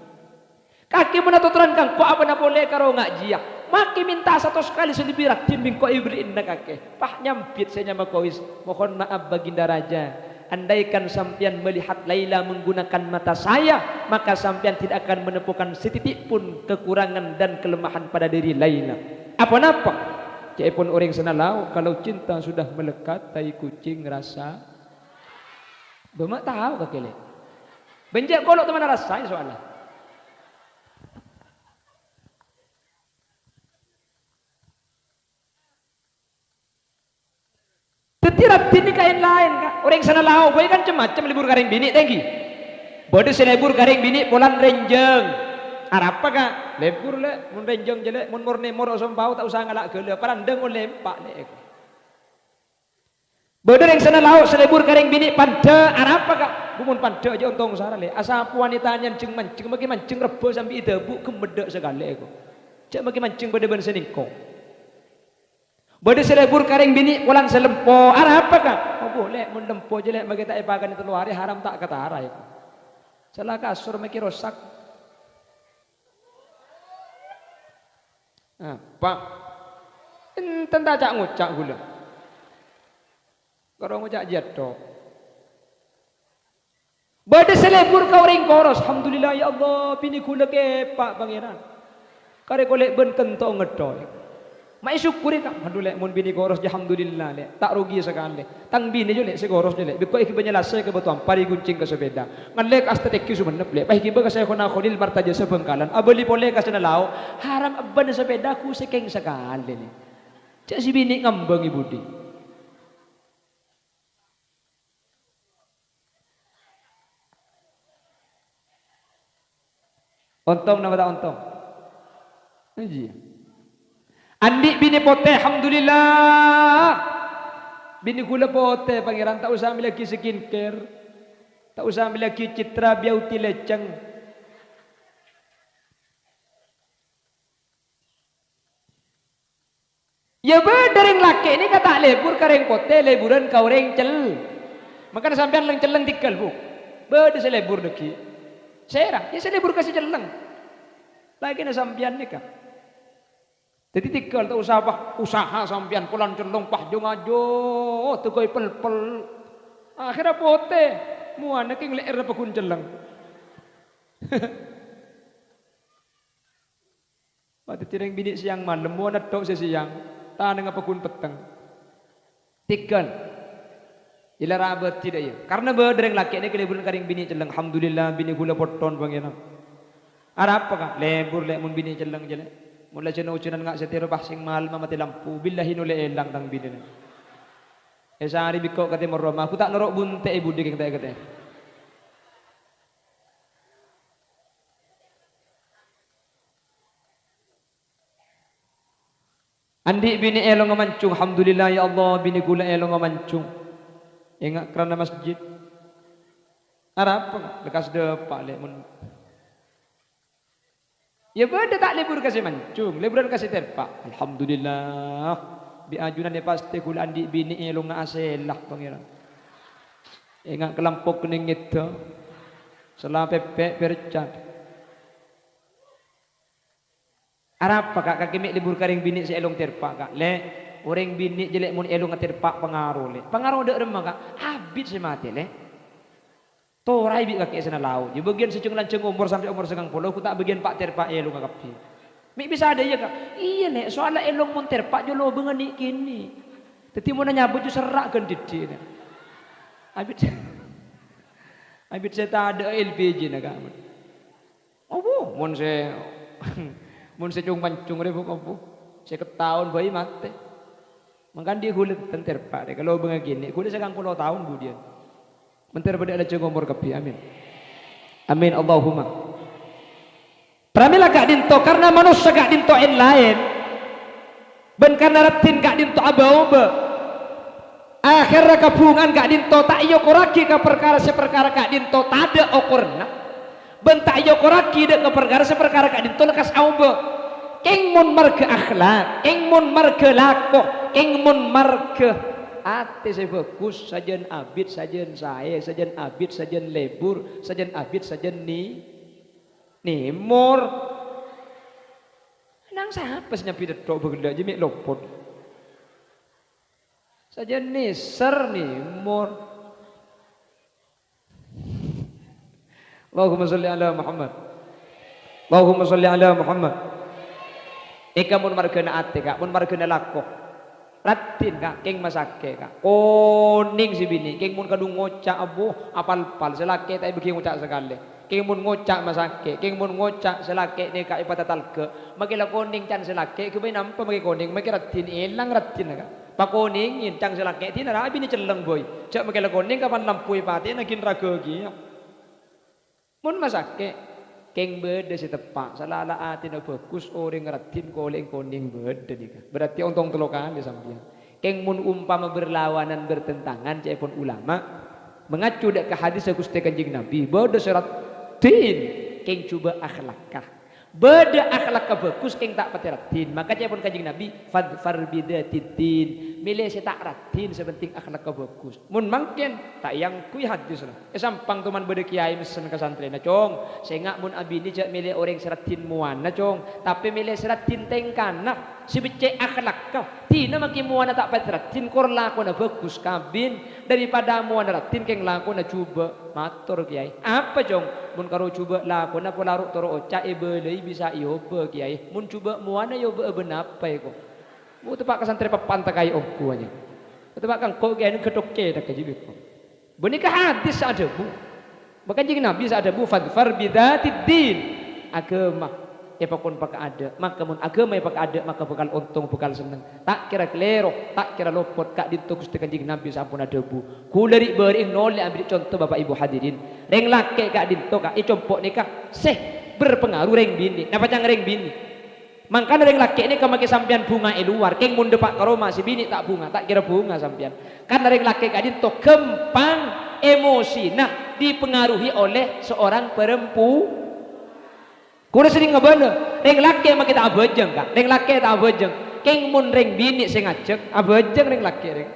Kakè mon atotoran ka engko' apana polè karo ngajhiyâ. Makè mènta satos kalè sè lebbi raddhin bi' engko' èberri'na kakè. Pas nyambit sè nyama Qais, "Mohon maaf, Baginda Raja. Andaikan sampèyan melihat Laila menggunakan mata saya, maka sampèyan tidak akan menemukan setitik pun kekurangan dan kelemahan pada diri Laila." Apa napa? Ca'èpon orèng sè nalao, "Kalau cinta sudah melekat, tai kucing rasa." Bâ' ma' tao kakè, Lè'. Bânnya' kolo' teman rasaè soalnya. Dhâddhi raddhin nèka laèn, Ka'. Orèng sè nalao bhâi kan cem-macem lebur ka rèng binè', ta' ènggi. Bâdâ sè lebur ka rèng binè' polana rènjhâng. Arapa, Ka'? Lebur, Lè'. Mon rènjhâng jâ, Lè'. Mon mor-nèmor osom pao ta' osa ngala' ghâlâ. Parandhâng mon lempa', Lè'. Bâdâ rèng sè nalao sè lebur ka rèng binè' pandâ', arapa, Ka'? Bu, mon pandâ' jâ' ontong sara, Lè'. Asapo wanita nyanjheng-manjheng, makè manjheng rebbhâ sambi èdhâbu', ghemmeddhâ sakalè, èko. Jâ' makè manjheng padâ bân sè nèngko. Bâdâ sè lebur ka rèng binè' polana sè lempo, arapa, Ka'? Obo, Lè', mon lempo jâ, Lè', makè ta' èpakanè tello arè, haram ta' katara, èko. Sala kasor makè rosak. Apa? Enten ta' ca'-ngoca' ghulâ. Karo ngoca' jiyâ tok. Bâdâ sè lebur ka orèng koros. "Alhamdulillah, ya Allah, binè ghulâ kèpa', Pangèran. Karè kolè' bân kento ngettoy." Ma' èsokkori, Ka'. "Adu, Lè', mon binè koros, jâ, alhamdulillah, Lè'. Ta' rogi sakalè." Tang binè jâ, Lè', sè koros jâ, Lè'. Bi' engko' èghibâ nyalase ka Batu Ampar, èghuncèng ka Sepeda. Ngallè ka Astètèk Sumenep, Lè'. Pas èghibâ ka Syekhona Kholil Martajasa Bhângkalan. Abâli polè ka sè nalao. Haram ebbhâna sepeda, ghu sè kèng sakalè, Lè'. Jâ' sè binè ngambâng è budi. Ontong napa ta' ontong? Iyâ. Andi' binè potè, alhamdulillah. Binè ghulâ potè, Pangèran, ta' osa mellèaghi skincare. Ta' osa mellèaghi Citra Beauty Leceng. Iyâ, bâdâ rèng lakè' nèka ta' lebur ka rèng potè, leburan ka orèng cel-, mangkana sampèyan lèng-cellèng tèngghâl, Bu. Bâdâ sè lebur dhâggi'. Sèra, iyâ sè lebur ka sè cellèng. Lakèna sampèyan nèka. Dhâddhi tèngghâl, ta' osa, pas usaha sampèyan polana cellèng, pas jong-ajong, dâgghâi pel-pel. Akhèrra potè, mowana kèng lè'èrra pagghun cellèng. Pas dhâddhi rèng binè' sèyang malem, mon nèddhâ' sè sèyang, tanangnga paggun petteng. Tèghâl. Ila rabât tidak ya. Karena bâdâ rèng lakè' nèka lèbur ka rèng binè' celleng. Alhamdulillah, binè' ghulâ potton, Pangèran. Arapa, Ka'? Lèbur, Lè', mon binè' celleng, jâ, Lè'. Mon la jân-ojânan nga' sè tèro pas sèng malem matè lampu, billahi nolè èlang tang binè', Lè'. Èsarè bikko' ka tèmor roma, aku ta' noro' bunte' è budi kèng ta' èkatè. Andi' binè' èlongnga manjhung, "Alhamdulillah, ya Allah, binè' ghulâ èlongnga manjhung." Enga' krana masjid. Arapa, lekkas dâpa', Lè', mon. Ya bâdâ ta' lèbur ka sè manjhung, lèburân ka sè tèrpa'. Alhamdulillah, bi' ajunan ya pastè ghulâ andi' binè' èlongnga asèla, Pangèran. Enga' kalampok nèng ngèdhâ. Sella pèpè' pèrcak. Arapa, Ka', kakè mè' lèbur ka rèng binè' sè èlong tèrpa', Ka'? Lè', orèng binè' jâ, Lè', mon èlongnga tèrpa' pangaro, Lè'. Pangaro dâ' remma, Ka'? Abit sè matè, Lè'. Toraè bi' kakè sè nalao. Jâ bâgiyân sè jâng-lanjhâng omor sampè' omor sangang polo, ghu ta' bâgiyân pa' tèrpa' èlongnga kabbhi. Mè' bisa dâ' iyâ, Ka'? Iyâ, Lè', soalla èlong mon tèrpa' jâ lobângnga nè'-kènè'. Dhâddhi mon anyabâ' jâ serra' ghân dhiddhi', Lè'. Abit, abit sè tadâ'â L P G-na, Ka'. Apa? Mon sè, mon sè cung-pancung rè, Bu, apa? Sèket taon bhâi matè. Mangkana dhi' ghulâ tèntèr, Pa', rè, kalobângnga kènè'. Ghulâ sangang polo taon budiyân. Mèntèr bâdâ lajâng omor kabbhi. Amin. Amin, Allahumma. Pramèla ka'dinto, karna manossa ka'dinto en-laèn. Bân karna raddhin ka'dinto abâ-obâ. Akhèrra kabhungaan ka'dinto ta' èokorraghi ka parkara sè parkara ka'dinto tadâ' okoranna, bân ta' èokorraghi dâ' ka parkara sè parkara ka'dinto lekkas aobâ. Kèng mon marghâ akhlak, kèng mon marghâ lako, kèng mon marghâ atè sè bhâghus, sajân abit, sajân saè, sajân abit, sajân lèbur, sajân abit, sajân ni-, nèmor. Nang sapa sè nyambi tèttho' bhâghellâ' jâ mè' lopot. Sajân nèser nèmor. Allahumma sholli ala Muhammad. Allahumma sholli ala Muhammad. Èka mon marghâna atè, Ka', mon marghâna lako. Raddhin, Ka', kèng masakè', Ka'. Konèng sè binè', kèng mon kadhung ngoca', abbhu, apal-pal. Sè lakè' ta' èbâghi ngoca' sakalè. Kèng mon ngoca' masakè', kèng mon ngoca' sè lakè' nèka èpatatalghâ'. Makè la konèng can sè lakè', ghâbây nampa makè konèng, makè raddhin, èlang raddhinna, Ka'. Pakonèngè can sè lakè' dinah ra abinè celleng, boy. Jhâ' makè la konèng kapan lampu èpatè'ana ghin raghâ kèya. Mon masakè', kèng bâdâ sè teppa', salala atèna bhâghus, orèng raddhin kolè'èng konèng bâdâ nèka. Berarti ontong tello kalè sampèyan. Kèng mon umpama berlawanan, bertentangan, ca'èpon ulama, mengacu dâ' ka hadis Ghustè Kanjeng Nabi, bâdâ sè raddhin, kèng jhubâ' akhlakka. Bâdâ akhlakka bhâghus, kèng ta' patè raddhin. Maka ca'èpon Kanjeng Nabi, "Fadfar bidzatiddin." Mèlè sè ta' raddhin, sè pentèng akhlakka bhâghus. Mon mangkèn, ta' èangghuy hadis la. È Sampang toman bâdâ kèyaè messen ka santrèna, "Cong, sènga' mon abinè jhâ' mèlè orèng sè raddhin mowana, Cong. Tapè mèlè sè raddhin tèngkana, sè beccè' akhlakka. Dinah makè mowana ta' patè raddhin, kor lakona bhâghus, kabin. Daripada mowana raddhin, kèng lakona jhubâ'." Mator kèyaè. "Apa, Cong?" "Mon karo jhubâ' lakona pola ro'-toro' oca' èbâlâi bisa èobâ, kèyaè. Mon jhubâ' mowana èobâ'â bân apa, èko?" Bu, teppa' ka santrè pèpanta kaè ongghu, anyèng. Teppa' ka engko' kèyaè neng ghâthokkè dhâgghâ jiyâ, èko. Bânnè ka hadis sè adhâbu. Maka Kanjeng Nabi sè adhâbu, "Fadfar bidzatiddin." Aghâma èpakon pakaadâ'. Maka mon aghâma èpakaadâ', maka bhâkal ontong, bhâkal senneng. Ta' kèra kalèro, ta' kèra lopot, ka'dinto Ghustè Kanjeng Nabi sampon adhâbu. Ghulâ ri'-bâri'na ollè aberri' conto, Bapa' Ibu hadirin. Rèng lakè' ka'dinto, Ka', è compo' nèka sè berpengaruh rèng binè'. Napa ca'na rèng binè'? Mangkana rèng lakè' nèka makè sampèyan bhunga è lowar, kèng mon dâpa' ka roma sè binè' ta' bhunga, ta' kèra bhunga sampèyan. Karna rèng lakè' ka'dinto ghâmpang emosina dipengaruhi oleh seorang perempu-, Kaulâ serrèng abâlâ, rèng lakè' makè ta' abhâjâng, Ka'. Rèng lakè' ta' abhâjâng. Kèng mon rèng binè' sè ngajhâk, abhâjâng rèng lakè', rèng.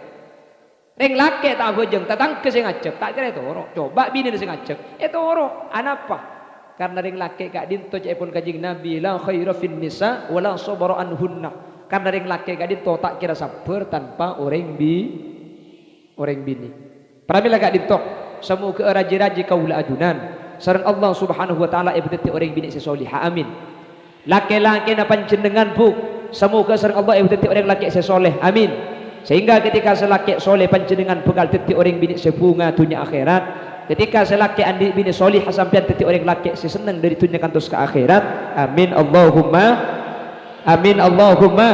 Rèng lakè' ta' abhâjâng, tatangghâ sè ngajhâk, ta' kèra ètoro'. Coba binèna sè ngajhâk, ètoro'. Anapa? Karna rèng lakè' ka'dinto ca'èpon Kanjeng Nabi, "La khaira fin nisa wa la sabara anhunna." Karna rèng lakè' ka'dinto ta' kèra sabbhâr tanpa orèng bi-, orèng binè'. Pramèla ka'dinto, samoghâ rajhi-rajhi kaulâ ajunan sareng Allah Subhanahu wa Ta'ala èpadhâddhi orèng binè' sè soleha. Amin. Lake-lakena panjennengan, Bu, samoga sareng Allah ebu daddi oreng lake se soleh. Amin. Sehingga ketika se lake soleh, panjennengan bakal daddi oreng bine se bunga dunnya akhirat. Ketika se lake andi' bine solihah, sampeyan daddi oreng lake se senneng dhari dunnya kantos ka akhirat. Amin Allahumma. Amin Allahumma.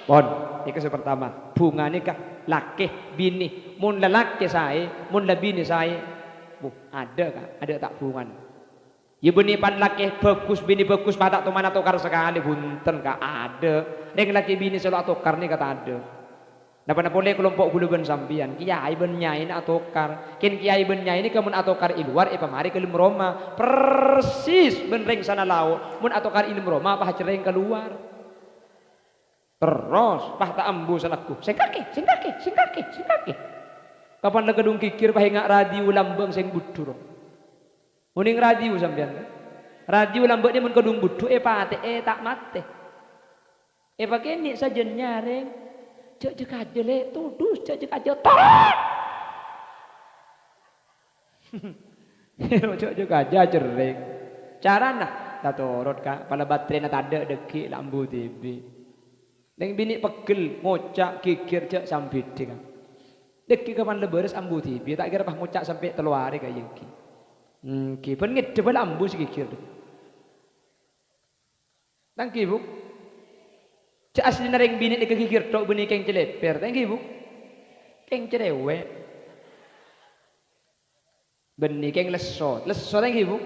Pon, neka se pertama. Bunga neka lake, bine. Mon lalake sae, mon la bine sae. Bu, ada, Ka', ada ta' bungan. Ya, bânnè pan lakè bhâghus, binè bhâghus, ma' ta' tomana atokar sakalè, bhunten, Ka', adâ'. Rèng lakè binè sè lo' atokar nèka tadâ'. Napa-napa polè kalompo' ghulâ bân sampèyan, kèyaè bân nyaèna atokar. Kèng kèyaè bân nyaè nèka mon atokar è lowar, èpamarè ka lem roma. Persis bân rèng sana lao', mon atokar è lem roma, pas acerrèng ka lowar. Terros, pas ta' ambu salagghu. Sèngkakè, sèngkakè, sèngkakè, sèngkakè. Kapan la kadhung ghighir, pas enga' radio lambâng sè budhur. Onèng radio sampèyan, kan? Radio lambâ'na mon kadhung budhu èpatè'è ta' matè. Èpakènè' sajân nyarèng. Jhâ' jhâ' kajâ, Lè', todus, jhâ' jhâ' kajâ, torot! Jhâ' jhâ' kajâ acerrèng. Carana, la torot, Ka', pala baterèna tadâ' dhâggi' la ambu dhibi'. Neng binè' peggel, ngoca', ghighir, jhâ' sambidhi, Ka'. Dhâggi' kapan la bârâs ambu dhibi', ta' kèra pas ngoca' sampè' tello arè ka'èngghi. Èngghi, bân ngèddhâ bâla ambu sè ghighir. Ta' èngghi, Bu? Jhâ' asllina rèng binè' nèka ghighir tho' bânnè kèng calèpèr, ta' èngghi, Bu? Kèng cerewet. Bânnè kèng lesso. Lesso ta' èngghi, Bu?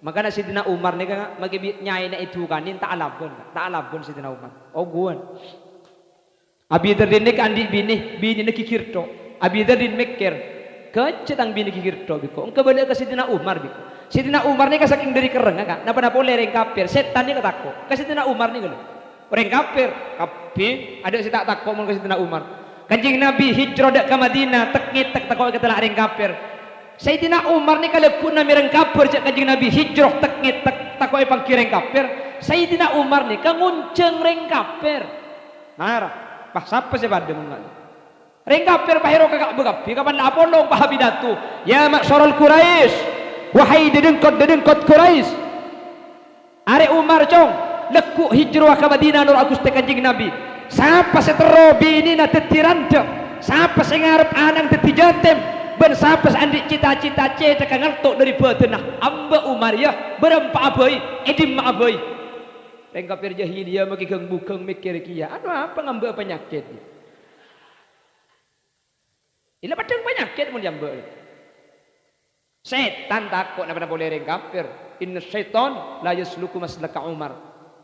Mangkana Sayyidina Umar nèka makè bi-, nyaèna èdukanè ta' alabân, ta' alabân Sayyidina Umar. Ongghuwân. Abi Dzarrin nèka andi' binè, binèna ghighir tho'. Abi Dzarrin mèkkèr, "Kajâ tang binè ghighir tho', bi' engko'." Engka bâlâ ka Sayyidina Umar, bi'. Sayyidina Umar nèka sakèng dhâri kerrèngnga, Ka'. Napa-napa polè rèng kafir, sètan nèka tako' ka Sayyidina Umar nèka, lho. Orèng kafir, kabbhi, adâ' sè ta' tako' mon ka Sayyidina Umar. Kanjeng Nabi hijrah dâ' ka Madinah, tek-ngètek tako' èkatella' rèng kafir. Sayyidina Umar nèka lagghu'na mèreng kabhâr jhâ' Kanjeng Nabi hijrah, tek-ngètek tako' èpangghi rèng kafir. Sayyidina Umar nèka ngonjhâng rèng kafir. Mara, pas sapa sè padâ mon ma'? Rèng kafir pas èroka Ka'bah kabbhi, kapan la apolong pas apidato, "Ya ma'syaral Quraisy, wahai dhâdhengkot-dhâdhengkot Quraisy." Arè Umar, Cong, lagghu' hijrah ka Madinah noro' Ghustè Kanjeng Nabi. Sapa sè terro binèna dhâddhi randhâ, sapa sè ngarep ana'na dhâddhi jhâtèm, bân sapa sè andi' cita-cita cèthagghâ ngalto' dhâri bhâdhânna, amba Umar, yâ, bârâmpa'a bhâi, è dimma'a bhâi. Rèng kafir jahiliyah makè ghâng-bhughâng mèkkèrè kèya, "Anu apa ngambâ'â panyakèt?" Ila peddhâng panyakèt mon èyambâ'. Sètan tako' napa-napa polè rèng kafir. "Inna syaitan la yasluku maslaka Umar."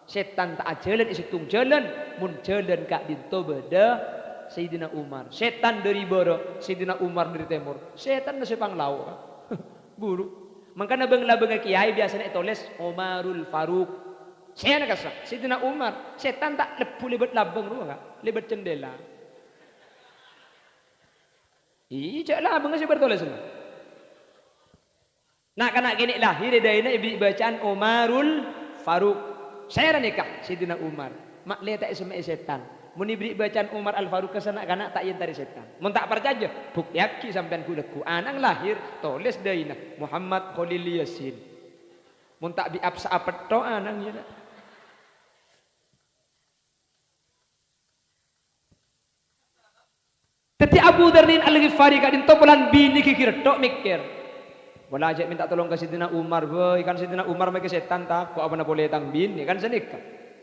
Sètan ta' ajhâlân è sèttong jhâlân, mon jhâlân ka'dinto bâdâ Sayyidina Umar. Sètan dhâri bârâ', Sayyidina Umar dhâri tèmor. Sètanna sè panglao'na. Buru. Mangkana bâng-labângnga kèyaè biyasana ètolès Umarul Faruq. Sè ana kassa', Sayyidina Umar. Sètan ta' lebbhu lèbât labâng rowa, Ka'. Lèbât cendhela. Iyâ, jhâ' labângnga sè bâdâ tolèsanna. Na'-kana' kènè' lahèr è dâina èbherri' bâcaan Umarul Faruq. Sèra nèka Sayyidina Umar. Ma'lè ta' èsemma'è sètan. Mon èbherri' bâcaan Umar Al-Faruq ka na'-kana' ta' èentarè sètan. Mon ta' parcajâ, buktèyaghi sampèyan ghu-lagghu. Ana'na lahèr, tolès dâina, Muhammad Khalil Yasin. Mon ta' bi' apsa apetto' ana'na, yâ, na'. Dhâddhi Abu Dzarrin Al-Ghifari ka'dinto polana binè ghighir tho' mèkkèr, "Pola jhâ' mènta tolong ka Sayyidina Umar, bhâi, kan Sayyidina Umar makè sètan tako', apana polè tang binè, kan sanèka."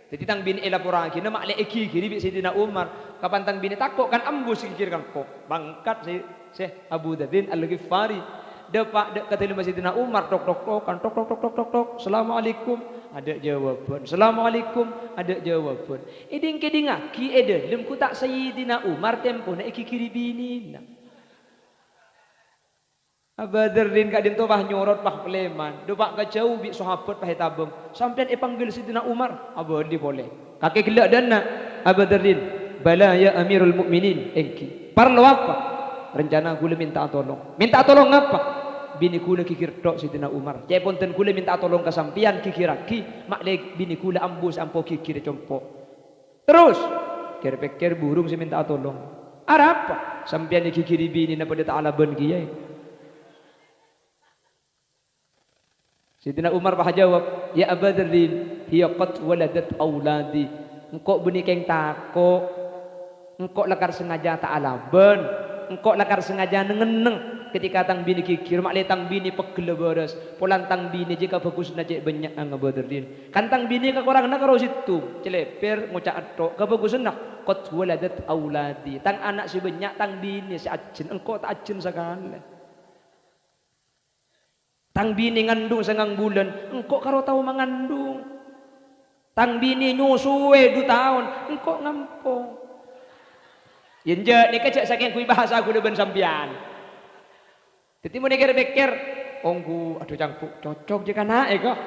Dhâddhi tang binè èlaporraghina ma'lè èghighiri bi' Sayyidina Umar. Kapan tang binè tako', kan ambu sè ghighir engko'. Mangkat sè, sè Abu Dzarrin Al-Ghifari. Dâpa' dâ' ka dâlemma Sayyidina Umar, tok, tok, tokan, tok, tok, tok, tok, tok, tok. "Assalamualaikum." Adâ' jâwâbhân. "Assalamualaikum." Adâ' jâwâbhân. Èdhing-kèdhingngaghi è dâlem ghu ta' Sayyidina Umar tempona èghighiri binèna. Aba Dzarrin ka'dinto pas nyorot, pas palèman. Dâpa' ka jhâu bi' sahabat pas ètabâng. "Sampèyan èpanggil Sayyidina Umar." Abâli polè. Kakè ghellâ' dâ' enna', Aba Dzarrin. "Bala ya Amirul Mukminin." "Èngghi." "Parlo apa?" "Rencana ghulâ mènta'a tolong." "Mènta'a tolong apa?" "Binè ghulâ ghighir tho' Sayyidina Umar." "Cè' ponten ghulâ mènta'a tolong ka sampèyan, ghighirraghi, ma'lè binè ghulâ ambu sè ampo ghighirrâ compo'." "Terros?" "Kèr-pèkkèr burung sè mènta'a tolong." "Arapa?" "Sampèyan èghighiri binèna padâ ta' alabân kèyaè." Sayyidina Umar pas ajâwâb, "Ya Aba Dzarrin, "Hiya qad waladat auladi." Engko' bânnè kèng tako'. Engko' lakar sengaja ta' alabân. Engko' lakar sengaja neng-enneng. Ketika tang binè ghighir, ma'lè tang binè peggella bârâs. Polana tang binè jiyâ kabhâghusânna cè' bânnya'na ngabâdârin. Kan tang binè kakoranganna karo sèttong. Cèlèpèr, ngoca' ètto'. Kabhâghusânna, qad waladat auladi. Tang ana' sè bânnya', tang binè sè ajhân. Engko' ta' ajhân sakalè. Tang binè ngandhung sangang bulân, engko' karo tao mangandhung. Tang binè nyosowè du taon, engko' ngampong. Yâ, enjâ', nèka jhâ' sakèng ghuy bhâsa ghulâ bân sampèyan. Dhâddhi, mon èkèr-pèkèr, ongghu, adhu, cangkok, cocok jiyâ kana'è, ko'.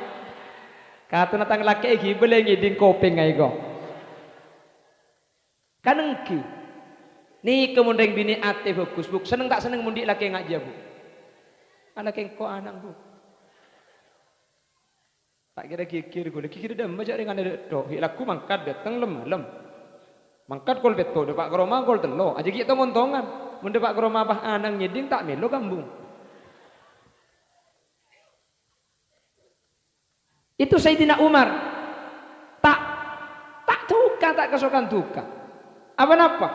Katonna tang lakè' èghibâ lè ngèdhing kopèngnga, ko'. Kan ènggi. Nèka mon rèng binè' atè bhâghus, Bu'. Senneng ta' senneng mon dhi' lakè' ngajhâ, Bu'? Alakè engko' ana'na, Bu'. Ta' kèra ghighir ghulâ, ghighir dâmma jhâ' rèng ana'na dâ' tho'. Ghi' lagghu mangkat dâteng lem-malem. Mangkat kol pètto', dâpa' ka roma kol tello'. Ajâ ghi' tong-ontongan. Mon dâpa' ka roma pas ana'na ngèdhing ta' mèlo kambhung. Itu Sayyidina Umar. Ta', ta' duka, ta' kasokan duka. Apa-napa?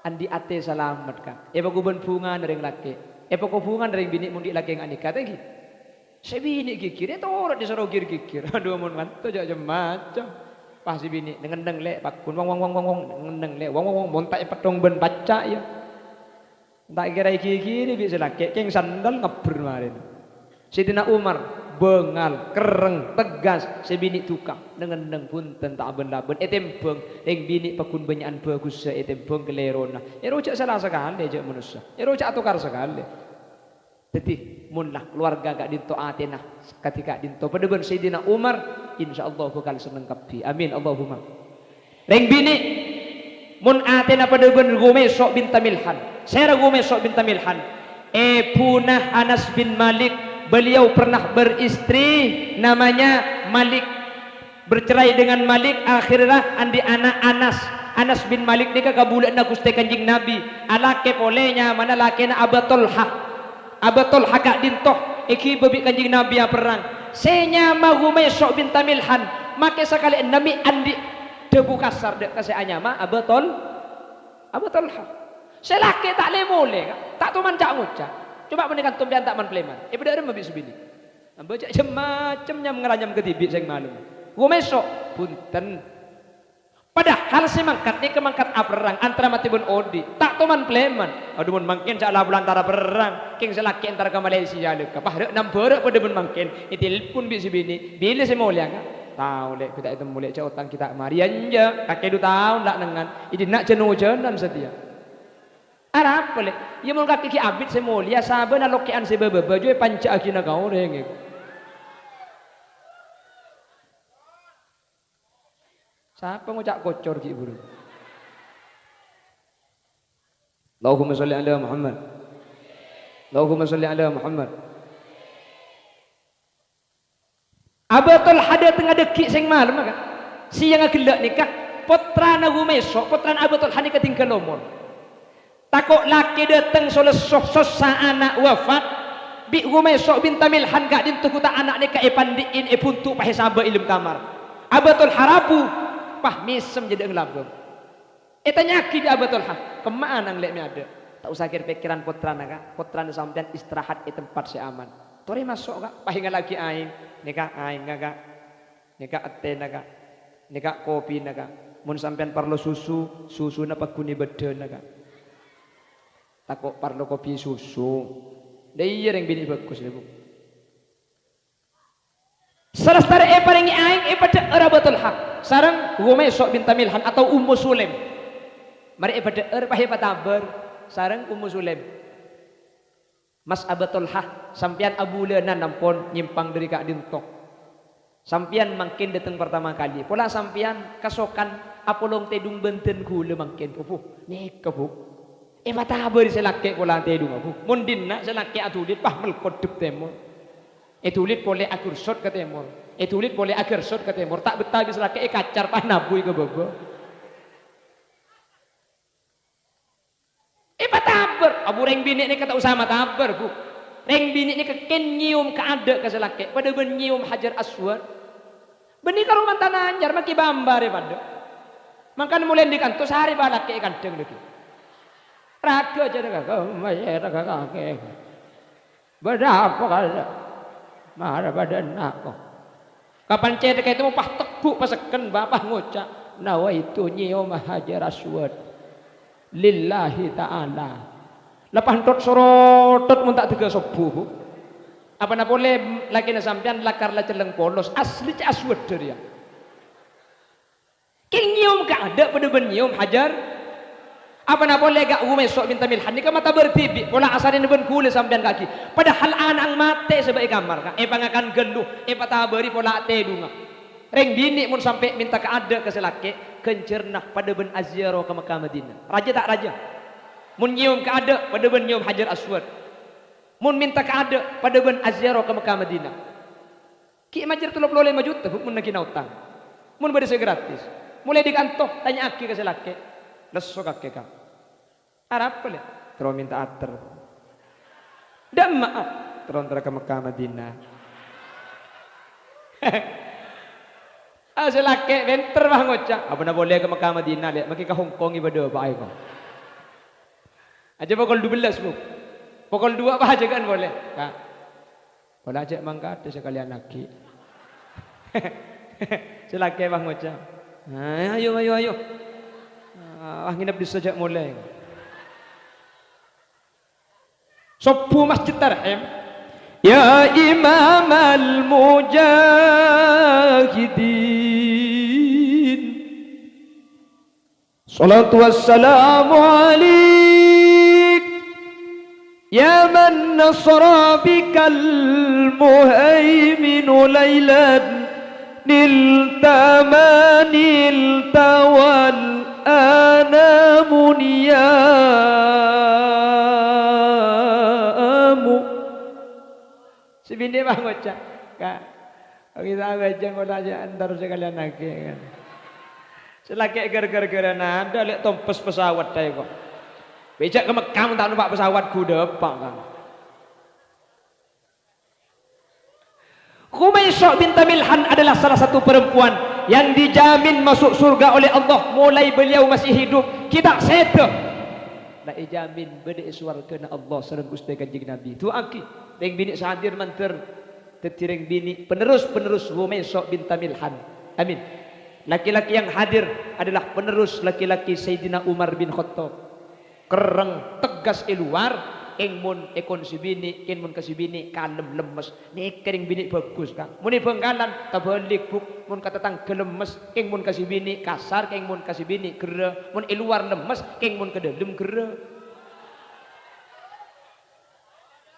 Andi' atè salamet, Ka'. Èpakobân bhungana rèng lakè'. Èpakobân bhungana rèng binè' mon dhi' lakè' nga' nèka, ta' ènggi? Sè binè' ghighir, ètoro' dhisoro ghighir-ghighir. Adhu, mon nganto jhâ' cem-macem. Pas sè binè', "Neng-enneng, Lè', pagghun, wong, wong, wong, wong, wong, neng-enneng, Lè', wong, wong, wong, mon ta' èpettong bân paca', yâ." Ta' kèra èghighiri bi' sè lakè', kèng sandal ngabbher marèna. Sayyidina Umar, bângal, kerreng, tegas, sè binè' duka, neng-enneng, bhunten, ta' bân-labân, ètèmbhâng, rèng binè' pagghun bânnya'an bhâghussa ètèmbhâng kalèrona. Èro jhâ' sala sakalè, jhâ' manossa. Èro jhâ' atokar sakalè. Dhâddhi, mon la kalowarga ka'dinto atèna kadhi ka'dinto padâ bân Sayyidina Umar, insyaallah bhâkal senneng kabbhi. Amin, Allahumma. Rèng binè', mon atèna padâ bân Ghumaisho' binta Milhan. Sèra Ghumaisho' binta Milhan? Èbhuna Anas bin Malik. Beliau pernah beristri namanya Malik. Bercerai dengan Malik, akhirnya andi' ana' Anas. Anas bin Malik nèka kabulâ'ânna Ghustè Kanjeng Nabi. Alakè polè nyamana lakèna Aba Tolha. Aba Tolha ka'dinto èghibâ bi' Kanjeng Nabi aperrang. Sè nyama Ghumaisho' binta Milhan, makè sakalè'enna mè' andi' dhâbu kasar dâ' ka sè anyama Aba Tol-, Aba Tolha. Sè lakè ta' lè-molè, Ka'. Ta' toman ca'-ngoca'. Coba' panèka tompèyan ta' man-palèman. Èpadâ'â rèmma bi' sè binè'. Abâ' jhâ' cem-macem nyam-ngaranyam kadhibi' sèng malem. Ghumaisho', bhunten. Padahal sè mangkat nèka mangkat aperrang antara matè bân odi'. Ta' toman-palèman. Adhu, mon mangkèn sè la-pola entara perrang, kèng sè lakè' entara ka Malaysia lèka. Pas rè' nambhârâ' padâ bân mangkèn. Ètelpon bi' sè binè', "Bilâ sè molèya, Ka'?" "Tao, Lè', ghi' ta' ètemmo, Lè', jhâ' otang ghi' ta' marè." "Yâ enjâ', kakè du taon la' nengngan. È dinna' jân-ojânan satèya." "Arapa, Lè'?" "Yâ, mon kakè ghi' abit sè molèya, sabâna lokè'an sè bâ-bâbâ jiyâ èpanjhâ'âghina ka orèng, èko." Sapa ngoca' kocor ghi' buru? Allahumma sholli ala Muhammad. Allahumma sholli ala Muhammad. Aba Tolha dâtengnga dâggi' sèng malem, Ka'. Sèyang ghellâ' nèka, pottrana Ghumaisho', pottrana Aba Tolha nèka tinggal omor. Tako' lakè dâteng so-lesso, sossa ana' wafat, bi' Ghumaisho' binta Milhan ka'dinto ghuta' ana' nèka èpandi'in, èbhunto' pas èsabâ' è lem kamar. Aba Tolha rabu, pas mèsem jâ' dâ' ngalabâng. Ètanya'aghi bi' Aba Tolha, "Kemma'a ana' Lè' mè' adâ'?" "Ta' osa kèr-pèkkèran pottrana, Ka'. Pottrana sampèyan istirahat è tempat sè aman." "Torè maso', Ka', pas èngallaghi aèng." "Nèka aèngnga, Ka'. Nèka ètèna, Ka'. Nèka kopina, Ka'. Mon sampèyan parlo susu, susuna pagghun è bâddhâna, Ka'." Tako' parlo kopi susu. Dâ' iyâ rèng binè' bhâghus, Bu. Salastarè èparèngè aèng, èpadhâ'âr Aba Tolha sareng Ghumaisho' binta Milhan atau Ummu Sulaim. Marè èpadhâ'âr, pas èpatabâr sareng Ummu Sulaim. "Mas Aba Tolha, sampèyan abulânan ampon nyèmpang dâri ka'dinto. Sampèyan mangkèn dâteng partama kalè. Pola sampèyan kasokan apolong tèdung bân dân ghulâ mangkèn." "Obu, nèka, Bu." Èpatabâri sè lakè' pola tèdungnga, Bu. Mon dinna' sè lakè' adhulid, pas mèlkot dâ' tèmor. Èdhulid polè aghârsot ka tèmor. Èdhulid polè aghârsot ka tèmor. Ta' bettah bi' sè lakè' èkacar, pas nabbhuy ka bâbâ. Èpatabâr. Abu, rèng binè' nèka ta' osa matabâr, Bu. Rèng binè' nèka kèng nyèyom kaadâ' ka sè lakè', padâ bân nyèyom Hajar Aswad. Bânnè ka roma tana anyar, makè bâmbâ rè padâ. Mangkana molaè andi' kanto sarè palakè è kandhâng dhâggi'. Raghâ jârèya kakè, raghâ kakè. Bâdâ apa, Kak? Mara padâ enna', kok. Kapan cèthèkka ètemmo, pas tegghu', pas sekken, Bapa' ngoca', "Nawaitu nyèyoma Hajar Aswad lillahi ta'ala." La pas entot-sorotot mon ta' dâgghâ sobbhu, Bu. Apana polè lakèna sampèyan lakar la celleng polos, asli cè' aswad dhâriyâ. Kèng nyèyom kaadâ' padâ bân nyèyom Hajar. Apana polè Ka' Uwais so' bint Milhan nèka mata bâr dhibi', pola asarèna bân ghulâ sampèyan kaaghi. Padahal ana'na matè sè bâ' è kamar, Ka'. Èpangakan ghâllu, èpatabâri pola atèdungnga. Rèng binè' mon sampè' mènta kaadâ' ka sè lakè', ghânjhârânna padâ bân aziarah ka Mekkah Madinah. Rajâ ta' rajâ? Mon nyèyom kaadâ', padâ bân nyèyom Hajar Aswad. Mon mènta kaadâ', padâ bân aziarah ka Mekkah Madinah. Ghi' majâr tello polo lèma juta, Bu, mon nagghina otang. Mon bâdâ sè gratis. Molaè dâri kanto, tanya'aghi ka sè lakè'. Lesso kakè, Ka'. Arapa, Lè'? Terro mènta atèr. Dâ' emma'a. Terro entar ka Mekkah Madinah. Ah, sè lakè' pènter, wah, ngoca'. Apana polè ka Mekkah Madinah, Lè'. Makè ka Hong Kong bâdâ apa aè, kok. Ajâ pokol dua belas, Bu. Pokol dua apa ajâ kan polè, Ka'? Pola cè' mangkadhâ sakalèyan aghi'. Sè lakè' pas ngoca', "Ayo, ayo, ayo, ayo." Ah, wah, ngènep dissa jhâ' molè. Sobbhu Masjid Tarhem. Ya Imamal Mujahidin. Shalatu wassalamu alaik, ya man nasara bikal muhaiminu lailan, nilta ma nilta wal anamu niyamu. Sè binè' pas ngoca', "Ka', kita bâjâng kola jâ' entar sakalèyan aghi', kan." Sè lakè' ghâr-ghâr-ghârâna adâ' Lè' tompes pesawat aè, kok. Bâjâ' ka Mekkah mon ta' nompa' pesawat ghudâ apa, kan. Khumaisho' binta Milhan adalah salah satu perempuan yang dijamin masuk surga oleh Allah mulai beliau masih hidup. Ghi' ta' sèdhâ. La èjamin bâdâ è sowarghâna Allah sareng Ghustè Kanjeng Nabi. Du'aaghi, rèng binè' sè hadir mandhâr dhâddhi rèng binè' penerus-penerus Khumaisho' binta Milhan. Amin. Laki-laki yang hadir adalah penerus laki-laki Sayyidina Umar bin Khattab. Kerreng, tegas è luar, kèng mon è kon sè binè', kèng mon ka sè binè', kalem, lemmes. Nèka rèng binè' bhâghus, Ka'. Mon è Bhângkalan, tabhâlik, Bu'. Mon ka tatangghâ lemmes, kèng mon ka sè binè' kasar, kèng mon ka sè binè' gherrâ. Mon è luar lemmes, kèng mon ka dâlem gherrâ.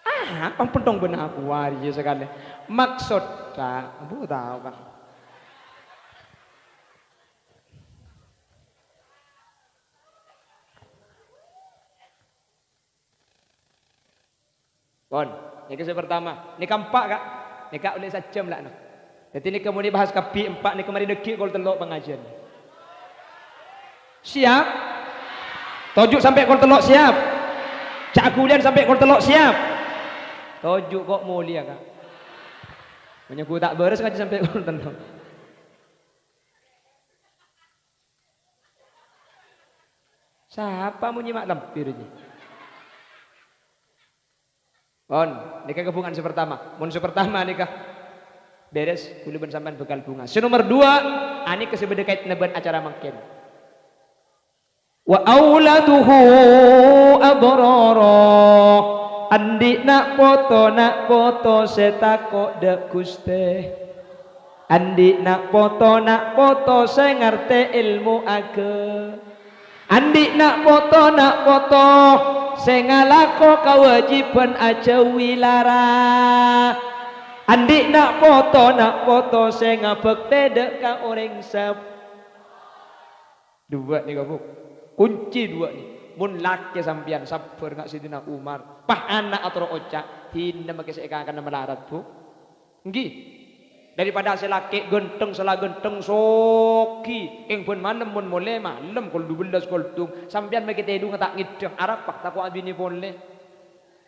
Ah, apa pentong bân aku arèya sakalè. Maksod, Ka', Bu' tao, Ka'. Pon, nèka sè pertama. Nèka empa', Ka'. Nèka ollè sajjhâm la, no. Dhâddhi nèka mon èbahas kabbhi empa' nèka marè dhâggi' kol tello' pangajiân. Siap? Toju' sampè' kol tello' siap? Ca' ghuliyân sampè' kol tello' siap? Toju' kok molèya, Ka'. Mon nyangghu ta' bârâs ngajhi sampè' kol tello'. Sapa mon nyèma' lambhir, jâ? Pon, nèka kabhunga'an sè pertama. Mon sè pertama nèka bèrès, kaulâ bân sampèyan bhâkal bhunga. Sè nomer dua, anèka sè bâdâ kaètanna bân acara mangkèn. Wa auladuhu abrara. Andi' na' poto, na' poto sè tako' dâ' Ghustè. Andi' na' poto, na' poto sè ngartè èlmo aghâ. Andi' na' poto, na' poto sè ngalako kawâjibhân ajhâuwi lara. Andi' na' poto, na' poto sè ngabhâktè dâ' ka orèng sep-, Duwâ' nèka, Bu. Kunci duwâ' nè. Mon lakè sampèyan sabbhâr nga' Sayyidina Umar, pas ana' atoro' oca', dina makè sè èkakana malarat, Bu. Ènggi. Daripada sè lakè ghântheng, sala ghântheng, soghi, kèng bân malem mon molè, malem kol dubellâs kol dung, sampèyan makè tèdungnga ta' ngèddhâ, arapa? Tako' abinè polè.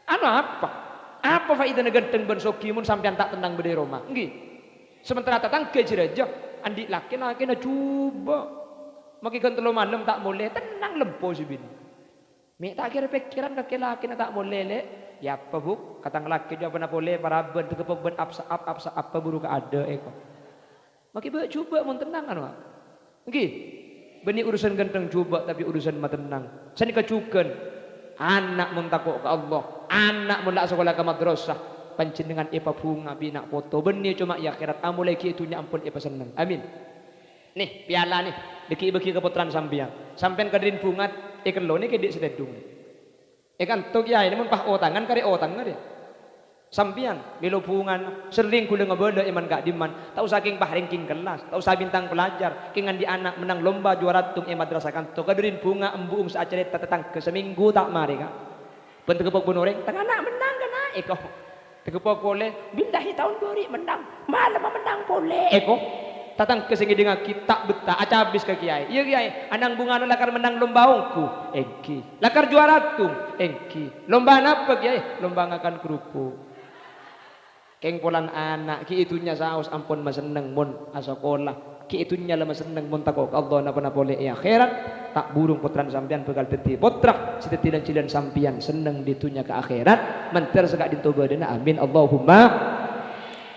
Anu apa? Apa faèdana ghântheng bân soghi mon sampèyan ta' tennang bâdâ è roma? Ènggi. Sementara tatangghâ jâ-rajâ. Andi' lakè, lakèna jhubâ'. Makè ghân tello malem ta' molè, tennang lempo sè binè'. Mè' ta' kèra pèkkèran ka lakèna ta' molè, Lè'. Yâ apa, Bu'? Katang lakè jhubâ'na polè, parabân, tèkeppok bân apsa-, ap-, apsa-, apa buru kaadâ' èko. Makè bâ' jhubâ' mon tennang, anu, a. Èngghi. Bânnè urusan ghântheng jhubâ', tapè urusan matennang. Sanèka jhughân. Ana' mon tako' ka Allah, ana' mon la asakola ka madrasah, panjhennengngan èpabhunga bi' na' poto. Bânnè coma è akhèrat, amolè ghi' è dhunnya ampon èpasenneng. Amin. Nè, pèyala nè, dhâggi' bâgi ka pottrana sampèyan. Sampèyan kadhâddhiyân bhunga, èkello nè kèdhi' sè tèdhung. È kanto kèyaè, mon pas otangan karè otangan rè. Sampèyan mèlo bhungana, serrèng ghulâ ngabâlâ è man ka'dimman, ta' osa kèng pas ranking kellas, ta' osa bintang pelajar, kèng andi' ana' mennang lomba juara tong è madrasah kanto, kadhâddhiyân bhunga embu'eng sè acarèta tatangghâ, samènggu ta' marè, Ka'. Bân tèkeppok bân orèng, "Tang ana' mennang, Ka', Na'?" Èko. Tèkeppok polè, "Billahi taon bâri' mennang, malemma mennang polè." Èko. Tatangghâ sè ngèdingngaghi ta' bettah, acabis ka kèyaè. "Iyâ, Kèyaè, ana' bhungana lakar mennang lomba ongghu?" "Èngghi." "Lakar juara tong?" "Èngghi." "Lomba napa, Kèyaè?" "Lomba ngakan kerupuk." Kèng polana ana', ghi' è dhunnya saos ampon masenneng mon asakola. Ghi' è dhunnya la masenneng mon tako' ka Allah, napa-napa polè è akhèrat. Ta' burung pottrana sampèyan bhâkal dhâddhi pottra sè dhâddhi lan-jhilân sampèyan senneng è dhunnya ka akhèrat. Mandhâr sè ka'dinto bâdâna, amin, Allahumma.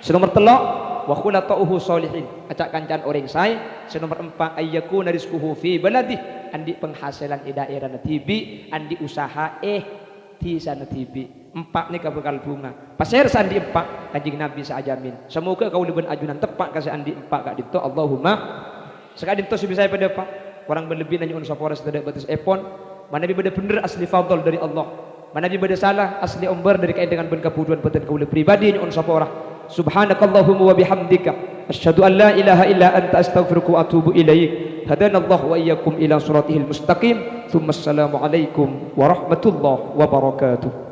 Sè nomer tello', "Wa khulata'uhu sholihin." Aca' kancana orèng saè. Sè nomer empa', "Ayyakuna rizquhu fi baladih." Andi' penghasilan è dhaèrana dhibi', andi' usaha è dhisana dhibi'. Empa' nèka bhâkal bhunga. Pasèra sè andi' empa'? Kanjeng Nabi sè ajamin. Samoghâ kaulâ bân ajunan teppa' ka sè andi' empa' ka'dinto. Allahumma. Sè ka'dinto sè bisa èpadhâpa'. Korang bân lebbina nyo'on sapora sè tadâ' bâtessèpon. Manabi bâdâ bhendher, asli fadl dhâri Allah. Manabi bâdâ sala, asli ombâr dhâri kaèndengan bân kabhudhuwân bâdân kaulâ pribadi nyo'on sapora. Subhanakallahumma wa bihamdika, asyhadu an la ilaha illa anta, astaghfiruka wa atubu ilaik. Hadanallahu wa iyyakum ila shiratihil mustaqim. Tsumma assalamualaikum warahmatullahi wabarakatuh.